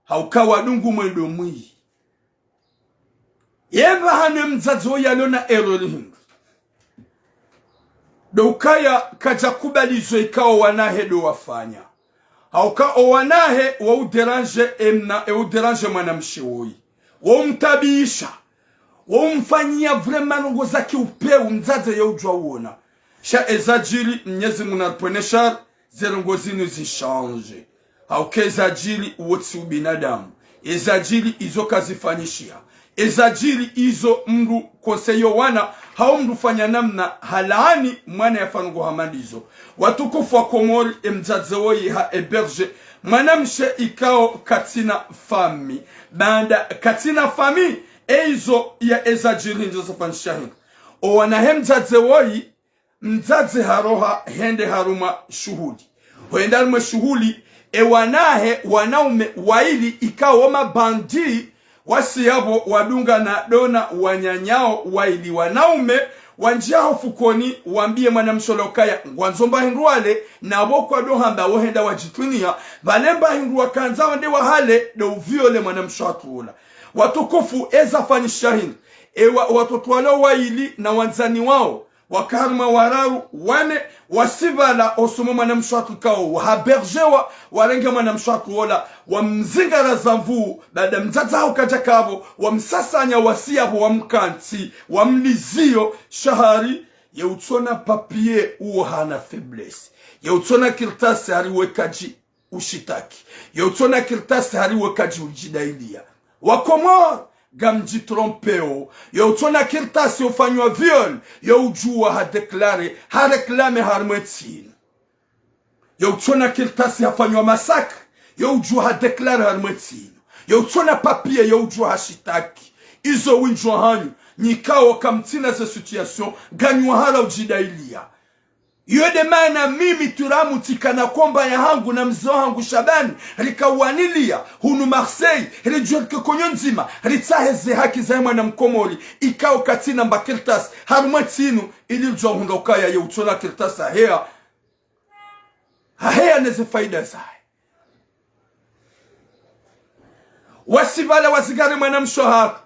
Hauka wadungu mwendo mwi. Yemba hanu ye mdzadze woyi yalona erreur hindri? Ndo ukaya kadja kubali zo ikao wanahe ndo wafanya. Hauka o wanahe wo udéranger emna, e udéranger mwanamshe woyi. Wo umtaabisha. Wo umfanyia vraiment ndrongo za kiupvewu mdzadze ye udjuwa uona. Sha eza djiri Mnyezi Mungu naripvwene shari, ze ndrongo zinu zichanger. Hauka eza djiri wo tsi ubinadamu. Eza djiri izo kazifanyishiha. Eza djiri izo mndru conseiller wana, hau mndru fanya namna halaani mwana yafanya ndrongo hama ndizo. Watukufu wa Komori, e mdzadze woyi ha héberger mwanamshe ikao katsina famille. Baanda katsina famille, e izo ya eza djiri ndizo zafanyishiha hindri? O wanahe mdzadze woyi, mdzadze haroha hende harumwa shuhuli. Ho henda harumwa shuhuli, e wanahe wanaume wayili ikao mabandi, wasi yapvo wadungana ndo na wananyao wayili wanaume, wandjia ho fukoni, wambiye mwanamshe ola ukaya ngwandzo mba hindru wale, na pvo kwadjo hamba wo henda wadjitwiniya, pvale mba hindru wakandza wende wahale, ndo uvioler mwanamshe hatru ola. Watukufu, eza fanyishiha hindri? E wa, watoto wala wayili na wandzani wao, waka harumwa wararu, wane, wasi pvala, osumo mwanamshe hatru ikao wahabergewa, warenge mwanamshe hatru ola, wamzingara za nvuu, baanda mdzadze haho kadja kapvo, wamsasanya wasi yapvo wamkantsi, wamliziyo, sha hari, ye utsona papier uwo hana faiblesse. Ye utsona kartasi hari we kadji ushitaki. Ye utsona kartasi hari we kadji udjidailiya. Wakomori, ngamdjitrompeo. Ye utsona kartasi ufanywa viol, ye udjuwa hadéclarer, haréclamer harumwa entsi inu. Ye utsona kartasi hafanywa massacre, ye udjuwa hadéclarer harumwa entsi inu. Ye utsona papier, ye udjuwa hashitaki. Izo windji wahanyu, nyi ikao kamtsina ze situation, nganyi wahara udjidailiya. Iyo nde maana mimi Twiramu tsikana komba yahangu na mze wahangu Shabani, rika waniliya, hunu Marseille, ridjuwe rike konyo ndzima, ritsahe ze haki zahe mwana mkomori, ikao katsina mba kartasi, harumwa entsi inu, ili ridjuwa hundra ukaya ye utsona kartasi haheya, haheya ne ze faida zahe. Wasi pvala wazingare mwanamshe hatru,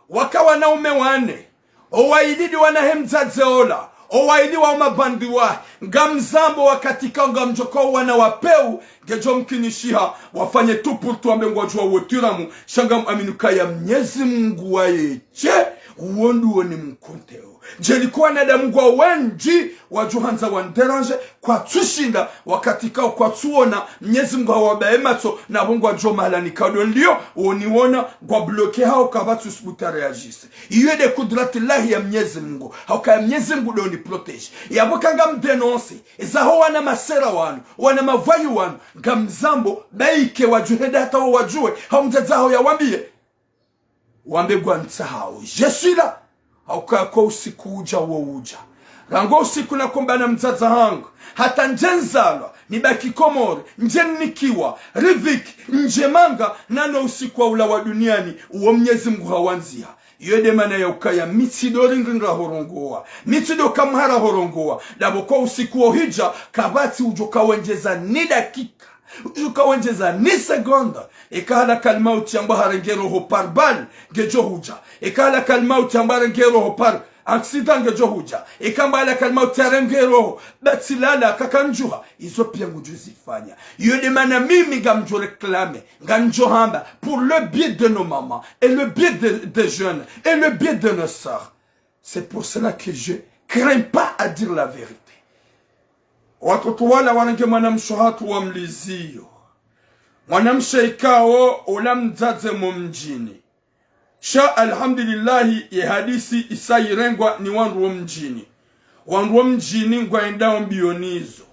waka wanaume wane, o wayili ndi wanahe mdzadze ola, o wayili wao mabandi wahe, ngamzambo wakati kao ngamdjoka wana wapvewu, ngedjo mkinishiha, wafanye tout pour tout wambe ngwadjuwa wo Twiramu, sha ngamwamini ukaya Mnyezi Mungu waye she, uwo nduwo ni mkonteo. Ndjeliko wanadamu ngwao wendji, wadjo handza wandéranger, kwatsushinda, wakati kao kwatsuona, Mnyezi Mungu hawabaye matso, na pvo ngwadjo mahalani kao ndo nliyo, woniona, ngwa bloqué hao kapvatsu subutu réagir. Iyo nde kudratillahi ya Mnyezi Mungu, hauka ya Mnyezi Mungu ndo ni protéger. Yapvo ka ngamdénoncer, eza ho wana masera wanu, wana mavoyous wanu, ngamzambo, bayike wadjuhe nda hata wo wadjuwe, hau mdzadze haho yawambiye. Wambe ngwamtsahao. Je suis là. Hauka ko usiku udja wo udja. Rangu usiku nakomba na mdzadze hangu. Hata ndje nzalwa, nibaki Komori, ndje nikiwa, riziki, ndje manga, nano usiku wa ulawa duniani, uwo Mnyezi Mungu hawandziha. Iyo nde maana ya ukaya mi tsi ndo ringi ngahorongowa. Mi tsi ndo kamhara horongowa. Ndapvo ko usiku wo hidja, kapvatsi udjo kawendjeza ni dakika. Udjo kawendjeza ni seconde. Eka halakal mauti yambwa harenge roho par balle, ngedjo hudja. Eka halakal mauti yambwa harenge roho par accident, ngedjo hudja. Eka mbwa halakal mauti harenge roho, batsilala, kakandjuha. Izo piya ngudjo zifanya. Iyo nde maana mimi ngamdjo réclamer, ngamdjo hamba, pour le bien de nos mamans, et le bien de, des jeunes, et le bien de nos sœurs. C'est pour cela que je crains pas à dire la vérité. Watoto wala warenge mwanamshe hatru wamliziyo. Mwanamshe ikao ola mdzadze mo mdjini. Sha alhamdulillahi ye hadisi isa irengwa ni wandru wo mdjini. Wandru wo mdjini ngwaendao mbiyo nizo.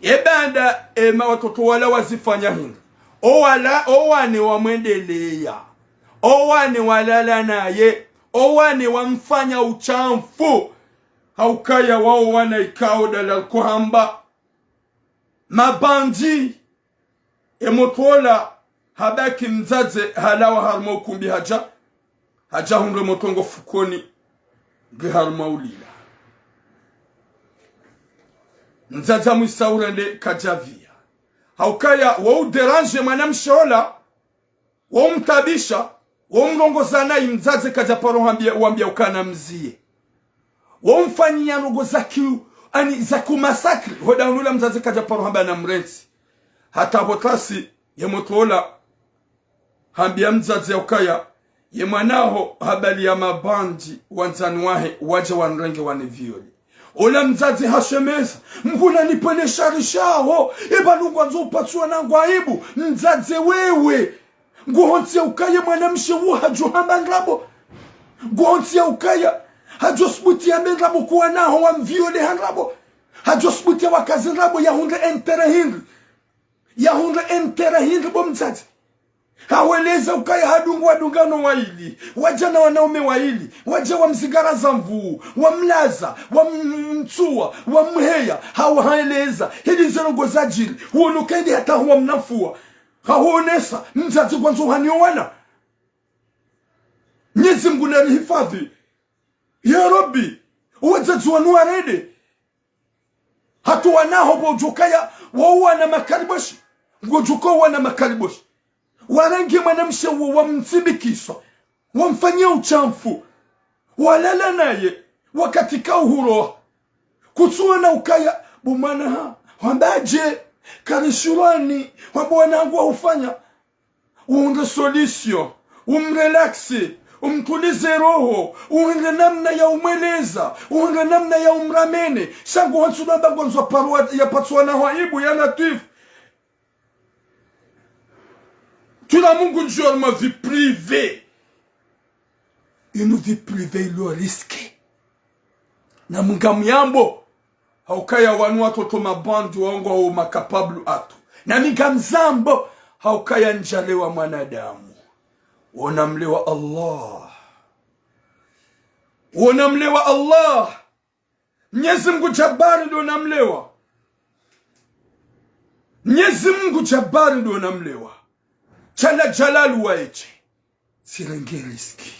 Ye baanda ema watoto wala wazifanya hindri? O wala, o wane wamwendeleya. O wane walala naye. O wane wamfanya ushamfu. Haukaya wao wana ikao ndalal kohamba mabandi. Emotro ola habaki mdzadze halawa harumwa ukumbi hadja, hadja hundre motrongo fukoni, nge harumwa ulila. Mdzadze amwisa urende kadjavia. Haukaya, wo udéranger mwanamshe ola, wo umtabisha, wo umrongoza nayi mdzadze kadja paro hambia, wambia ukana mziye. Wo umfanyia ndrongo za ki, ani za ki massacre, hoda unula mdzadze kadja paro hamba na mrentsi. Hata pvo tlasi, ye motro ola, hambia mdzadze ukaya, ye mwanaho habaliya mabandi wandzani wahe wadja wanrenge waniviole. Ola mdzadze hashemeza, Mngu nanipvwene shari shaho, eba nungu andzo upatsuwa nangu aibu, mdzadze wewe. Nguhontsiya ukaya mwanamshe wu hadjo hamba ndrabo. Nguhontsiya ukaya hadjo subuti yambe ndrabo kuwa naho wamviole ha ndrabo. Hadjo subuti ya wakazi ndrabo yahundre intérêt hindri. Yahundre intérêt hindri bo mdzadze. Haweleza ukaya hadungu wadungano waili, wadja na wanaume waili, wadja wamzingara za nvuu, wamlaza, wamtsuwa, wamheya, hawa haeleza, hili ze ndrongo zadjiri, huono kendi hata huwa mnafuwa. Hahuonesa, mdzadze kwandzo uhaniyo wana. Mnyezi Mngu narihifadhi. Ya Rabbi, wadzadze wanu warende. Hata wanaho pvo udjokaya, wauwana makaliboshi. Ngodjoka uwana makaliboshi. Warenge mwanamshe wo wamtsibikiswa. Wamfanyia ushamfu. Walala naye. Wakati kauhuroha. Kutsuona ukaya, bo mwana ha, hwamba dje, karishulwani, hwamba wanangu wahufanya. Uhundre solution, umrelaxe, umtulize roho, uhundre namna ya umweleza, uhundre namna ya umramene. Sha nguhantsu lwamba ngwandzo parwa ya patsuwa na hwaibu ya Latwif. Tula Mungu ndjua ma vie privée. Inu vie privée ilo risqué. Na mi ngamyambo, haukaya wanu watoto mabandi waongo wo ma capable atu. Na mi ngamzambo, haukaya ndjalewa mwanadamu. Wona mlewa Allah. Wona mlewa Allah. Mnyezi Mngu Jabari ndo na mlewa. Mnyezi Mngu Jabari ndo na mlewa. Jalla Jalalu waeshe. Tsirenge risqué.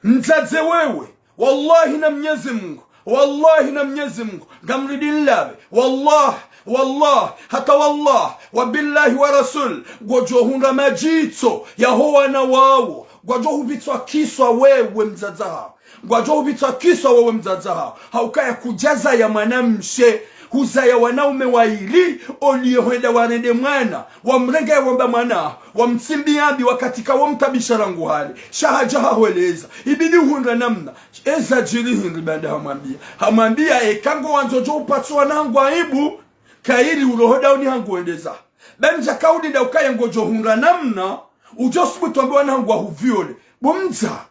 Mdzadze wewe, wallahi na Mnyezi Mngu, wallahi na Mnyezi Mngu, ngamridi nlawe, wallah, wallah, hata wallah, wa billahi wa rasul, ngwadjo hundra madjitso yaho wana wawo, ngwadjo hupvitswa kiswa wewe mdzadze hawo. Ngwadjo hupvitswa kiswa wewe mdzadze hawo. Haukaya kudjazaya mwanamshe, huzaya wanaume waili, oliye hwenda warende mwana, wamrenge ya wamba mwana, wamtsimbi yambi wakati ka wamtabisha rangu hale. Sha hadja hahweleza. Ibidi uhundra namna. Eza djiri hindri banda hamwambia. Hamwambia eka ngwandzo djo upatsuwa nangu aibu, kairi uroho dauni hangu wendeza. Banja kauli nda ukaya ngodjo hundra namna, udjo subutu wambe wanangu wahuviole. Bo mdza.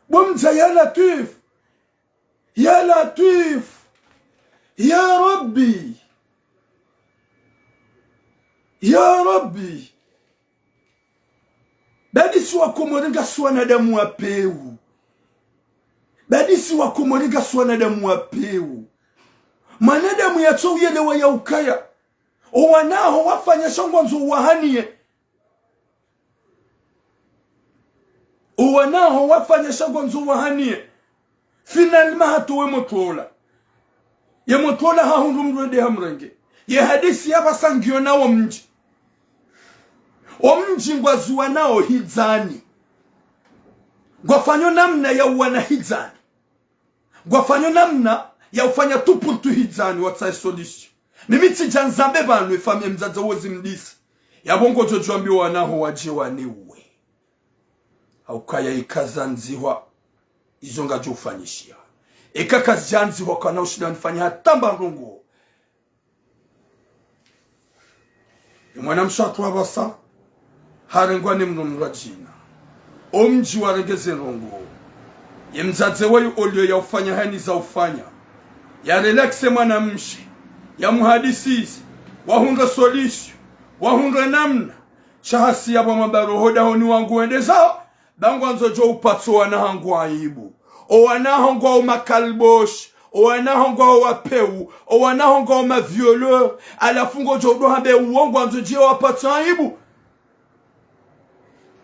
Bo mdza ya Latwif. Ya Latwif. Ya Rabbi. Ya Rabbi. Badi si wakomori ngasi wanadamu wa pewu. Badi si wakomori ngasi wanadamu wa pewu. Mwanadamu yatso uyelewa ya ukaya. Owanaho wafanya sha ngwandzo uwahaniye. Owanaho wafanya sha ngwandzo uwahaniye. Finalement hatowe motro ola. Ye motro ola hahundru mdru ende hamrenge. Ye hadisi yapvasa ngiyo na wo mdji. Wo mdji ngwazuwanao hidzani. Ngwafanyo namna ya uwana hidzani. Ngwafanyo namna ya ufanya tout pour tout hidzani watsahe solution. Mimi tsidja nzambe pvanu efamiyi mdzadze wozi mdisi. Yapvo ngodjo djwambi wanaho wadje waniuwe. Haukaya eka zandzihwa, izo ngadjo ufanyishiha. Eka kazidjandzihwa kana ushinda nifanya hata mba ndrongo. Ye mwanamshe hatru apvasa, harengwa ne mdru mdru wa djina. Omdji warenge ze ndrongo. Ye mdzadze wayo oliyo ya ufanya hani za ufanya. Ya relaxe mwanamshe. Ya muhadisize. Wahundre solution. Wahundre namna. Sha hasi yapvo mamba roho dahoni wangu wendeza. Ba ngwandzo djo upatso wana hangu aibu. Owanaho ngwao makaliboshi. owana haho ngwao wapvewu, owana haho ngwao ma violeurs, halafu ngodjo udo hambe uwo ngwandzo dje wapatse aibu.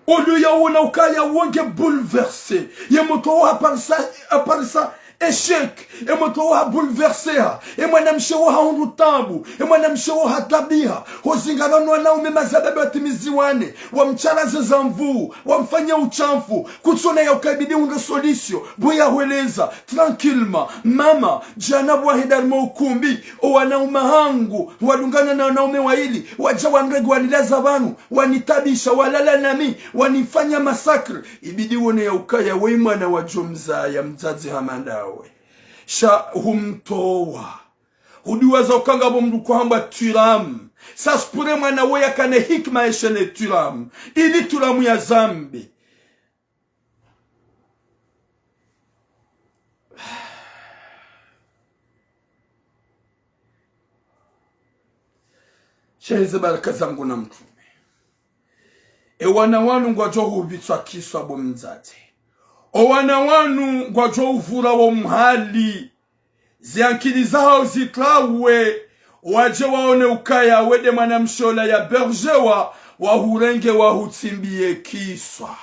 Olu ya wona ukaya wo nge bouleversé. Ye mdru wo haparisa, haparisa échec. Ye mdru wo ha bouleversé ha. Ye mwanamshe wo hahundru taabu. Ye mwanamshe wo hataabiha. Ho zingara no wanaume mazababi watimizi wane. Wamtsara ze zamvu. Wamfanya ushamfu. Kutsona ya ukaya ibidi uhundre solution. Bo ya hweleza. Tranquillement. Mama, djana bo wahenda harumwa ukumbi. Owanaume hangu. Wadungana na wanaume wayili. Wadja wanrege wanilaza pvanu. Wanitaabisha, walala nami, wanifanya massacre. Ibidi wone ya ukaya we mwana wadjo mzaya mdzadze hama ndawe. Sha humtowa. Hudiwaza ukaya ngapvo mdru kwahambwa Thuram. Ça se pourrait mwana we yakane hikima yeshe ne Thuram. Ili Thuram ya zambe. Sheheze baraka zangu na mtrume. Ewana wanu ngwadjo hupvitswa kiswa bo mdzadze. Owana wanu ngwadjo hupvura wo mhali. Ziankili zahao zitrawe. Wadje waone ukaya we nde mwanamshe ola ya bergewa, wahurenge wahutsimbiye kiswa.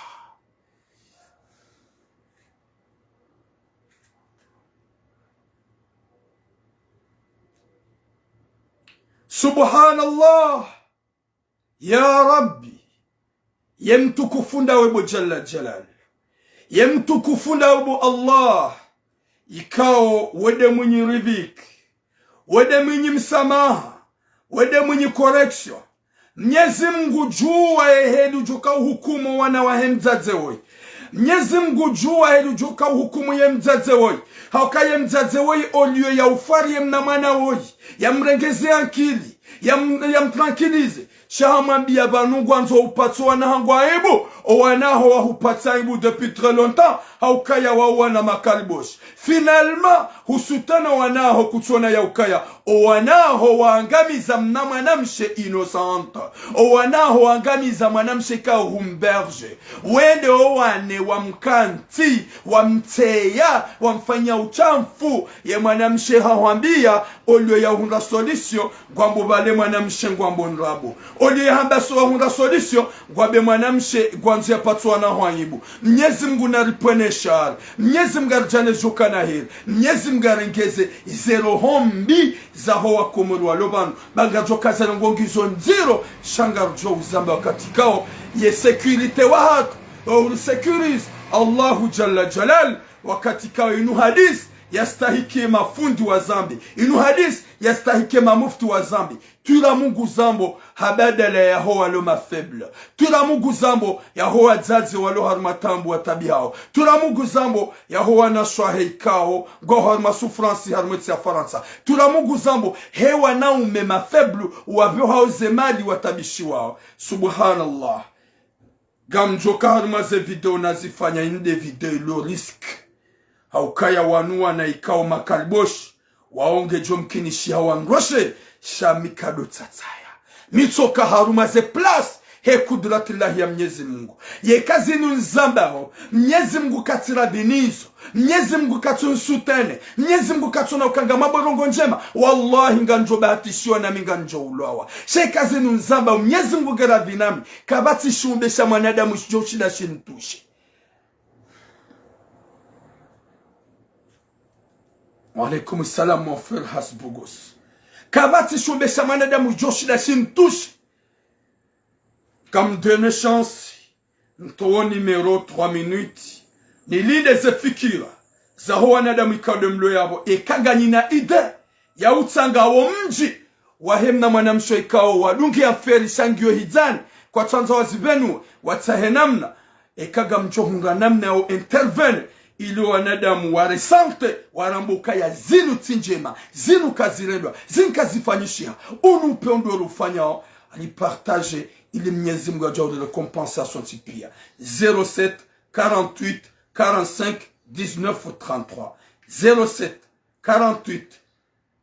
Subhanallah. Ya Rabbi. Ye mtukufu ndawe bo Jalla Jalal. Ye mtukufu ndawe bo Allah. Ikao we nde mwinyi riziki. We nde mwinyi msamaha. We nde mwinyi correction. Mnyezi Mngu djuwa ye heli udjoka uhukumu wana wahe mdzadze woyi. Mnyezi Mngu djuwa heli udjoka uhukumu ye mdzadze woyi. Hauka ye mdzadze woyi oliyo ya ufwari ye mna mwana woyi. Ya mrengeze ankili. Ya m-, ya mtranquilize. Sha hamwambiya pvanu ngwandzo upatse owana hangu aibu. Owana ho wahupatsa aibu depuis très longtemps. Haukaya wao wana makaliboshi. Finalement, husutana owana ho kutsona ya ukaya. Owana ho waangamiza mna mwanamshe innocente. Owana ho waangamiza mwanamshe kao humberge. We nde owane wamkantsi, wamtseya, wamfanya ushamfu. Ye mwanamshe hahwambiya, oliyo ya hundra solution, ngwambo pvale mwanamshe ngwambo ndrabo. Oliyo ya hamba so wahundra solution, ngwambe mwanamshe ngwandzo yapatse owana ho aibu. Mnyezi Mngu naripvwene shari. Mnyezi Mngu aridjaanlie djoka na heri. Mnyezi Mngu arengeze ze roho mbi zaho wakomori walo pvanu. Ba ngadjoka zale ngo ngizo ndziro, sha ngaridjo uzamba wakati kao, ye sécurité wahatru, wa uri sécurise, Allahu Jalla Jalal, wakati kao inu hadisi, yastahiki mafundi wazambe. Inu hadisi, yastahiki mamufti wazambe. Twila Mungu zambo ha badala yaho walo ma faible. Twila Mungu zambo yaho wadzadze walo harumwa taabu wataabihao. Twila Mungu zambo yaho wanashe wahe ikao ngwao harumwa souffrance harumwa entsi ya Farantsa. Twila Mungu zambo he wanaume ma faible wapvehao ze mali wataabishiwao. Subhanallah. Ngamdjoka harumwa ze video nazifanya, inu nde video ilo risque. Haukaya wanu wana ikao makaliboshi, wao ngedjo mkinishiha wandroshe, sha mi kado tsatsaya. Mi tsoka harumwa ze place, he kudratillahi ya Mnyezi Mungu. Yeka zinu nizambao, Mnyezi Mungu katsi radhi nizo. Mnyezi Mungu katsu nsoutenir. Mnyezi Mungu katsona uka ngamwambo ndrongo ndjema. Wallahi ngamdjo bahatishiwa nami ngamdjo ulwawa. Sha yeka zinu nizambao, Mnyezi Mungu nge radhi nami. Kapvatsi shumbe sha mwanadamu shidjo shinda shintushe. Wa alaykum salam, mon frère Hasbugos. Kapvatsi shumbe sha mwanadamu shidjo shinda shintushe. Ngamdonne chance, ntowe numéro trois minutes. Nilinde ze fikira zaho wanadamu ikao nde mlo yapvo, eka nganyina idée ya utsanga wo mdji wahe mna mwanamshe ikao wadunge affaire sha ngiyo hidzani, kwatsandza wazipvenue, watsahe namna, eka ngamdjo hundra namna ya u intervenir, ili wanadamu wa ressentir, warambe ukaya zinu tsi ndjema, zinu kazirendwa, zinu kazifanyishiha, unu upvendwa rufanyao, ripartager, ili Mnyezi Mungu yadjo uri récompenser sontsi pia. Zéro sept, quarante-huit, quarante-cinq, dix-neuf, trente-trois. Zéro sept, quarante-huit,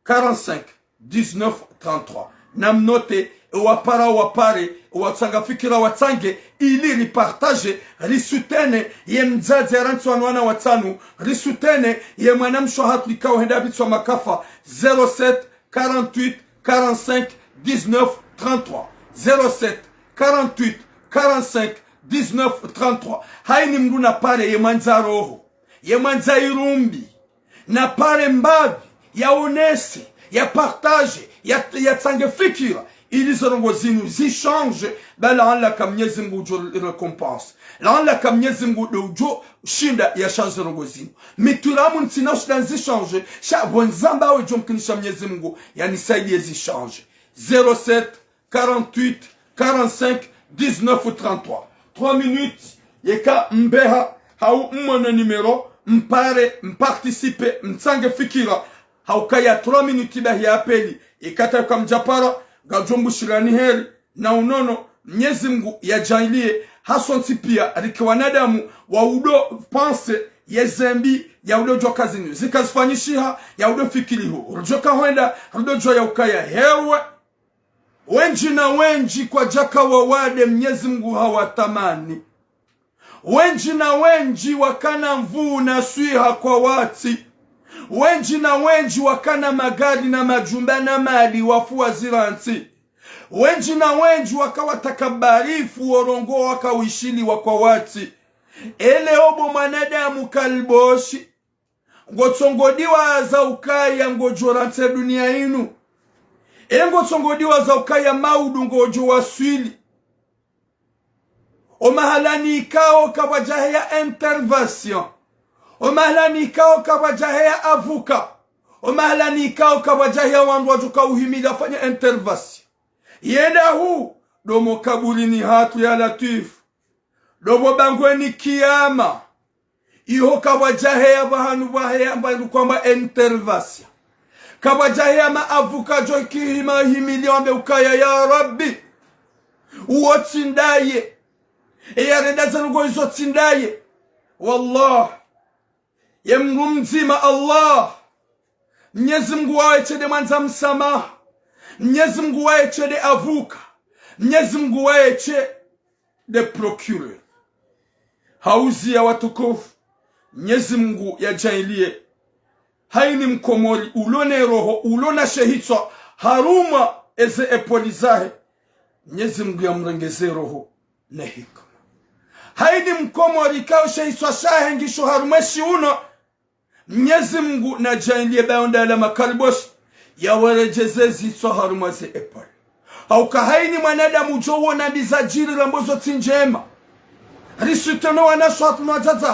quarante-cinq, dix-neuf, trente-trois. Namnoter, Ewapara wapare, ewatsanga fikira watsange, ili ripartage, risoutenir ye mdzadze yarantswa no wana watsanu, risoutenir ye mwanamshe hatru ikao henda pvitswa makafa. Zéro sept, quarante-huit, quarante-cinq, dix-neuf, trente-trois. Zéro sept, quarante-huit, quarante-cinq, dix-neuf, trente-trois. Haini mndru napare ye mwandza roho, ye mwandza irumbi, napare mbapvi, yaonese, yapartage, ya, yatsange fikira, ili ze ndrongoo zinu zichange, ba laala ka Mnyezi Mngu udjo récompense. Laala ka Mnyezi Mngu ndo udjo shinda yachange ze ndrongoo zinu. Mi twiramu ntsina ushinda nzichange, sha pvo ndzamba wedjo mkinisha Mnyezi Mngu yanisaidiye zichange. Zéro sept, quarante-huit, quarante-cinq, dix-neuf, trente-trois. Trois minutes, yeka mbeha, hau mmone numéro, mpare, mparticipe, mtsange fikira, hau kaya trois minutes bahi ya appel, yeka ta kamdjapara, ngamdjo mbushirani heri, na unono, Mnyezi Mngu yadjaanliye, hasontsi pia, rike wanadamu, wa udo pense, ye zembi, ya udo djuwa ka zinu, zika zifanyishiha, ya udo fikiri ho, rudjoka hwenda, rudo djuwa ya ukaya hewe, wendji na wendji kwadjaka wawade Mnyezi Mngu hawatamani. Wendji na wendji wakana nvuu na swiha kwawatsi. Wendji na wendji wakana magari na majumba na mali wafu wazirantsi. Wendji na wendji waka watakabarifu worongoa waka wishiliwa kwawatsi. Ele obo mwanadamu kaliboshi. Ngotsongo diwaza ukaya ngodjo rantsi dunia inu. E ngotsongo diwaza ukaya maudu ngodjo waswili. Omahalani ikao kapvadjaheya intervention. Omahalani ikao kapvadjaheya avocat. Omahalani ikao kapvadjaheya wandru wadjoka uhimili wafanye intervention. Yenda hu, ndo mo kaburini hatru ya Latwifu. Ndo pvo bangweni kiyama. Iho kapvadjaheya pvahanu pvaheya mbandru kwamba intervention. Kapvadjaheya ma avocat djo kihima himili wambe ukaya ya Rabbi. Uwo tsi ndaye. Eya renda ze ndrongoo izo tsi ndaye. Wallah. Ye mndru mdzima Allah. Mnyezi Mngu waye tsi nde mwandza msamaha. Mnyezi Mngu waye tsi nde avocat. Mnyezi Mngu waye tsi nde procureur. Hauziya watukufu, Mnyezi Mngu yadjaanliye. Haini mkomori ulo ne roho, ulo na she hitswa harumwa eze epoli zahe, Mnyezi Mngu yamrengeze roho ne hikma. Haini mkomori ikao she hitswa shahe ngisho harumwa shiuno, Mnyezi Mngu nadjaanliye bayo ndala makaliboshi, yawaredjeze zitswa harumwa ze epoli. Hauka haini mwanadamu udjo wona mbi zadjiri rambo zo tsi ndjema. Risoutenir wanashe hatru no wadzadze.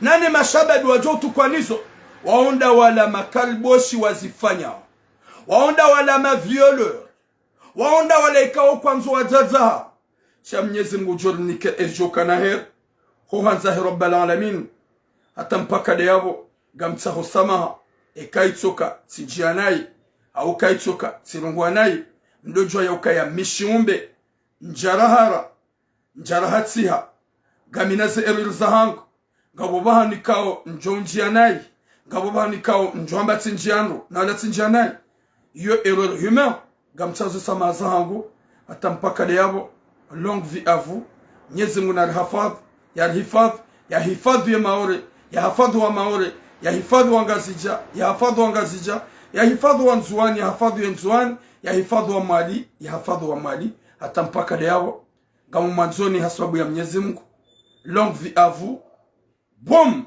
Nane mashababi wadjo utukwa nizo. Wao nda wala makaliboshi wazifanyao. Wao nda wala ma violeurs. Wao nda wala ikao kwandzo wadzadze. Sha Mnyezi Mngu djo rinike edjo kana heri. Ho handza he Rabbal Alamin. Hata mpaka nde yapvo, ngamtsaho samaha, eka itsoka tsidjiya nayi, au ka itsoka tsirongowa nayi, mdo djuwa ya ukaya mi shiumbe, ndjarahara, ndjarahatsiha, ngamina ze erreur zahangu, ngapvo pvahanu ikao ndjo undjiya nayi, ngapvo pvahanu ikao ndjo hamba tsindjiya ndro, na wala tsindjiya nayi. Iyo erreur humaine, ngamtsaho ze samaha zahangu, hata mpaka nde yapvo, longue vie à vous, Mnyezi Mngu narihafadhwi, yarihifadhwi, yahifadhwi ye Maore, yahafadhwi wa Maore, yahifadhwi wa Ngazidja, yahafadhwi wa Ngazidja, yahifadhwi wa Ndzuwani, yahafadhwi ye Ndzuwani, yahifadhwi wa Mwali, yahafadhwi wa Mwali, hata mpaka nde yapvo, ngamumwandzoni ha sababu ya Mnyezi Mngu. Longue vie à vous. Boum!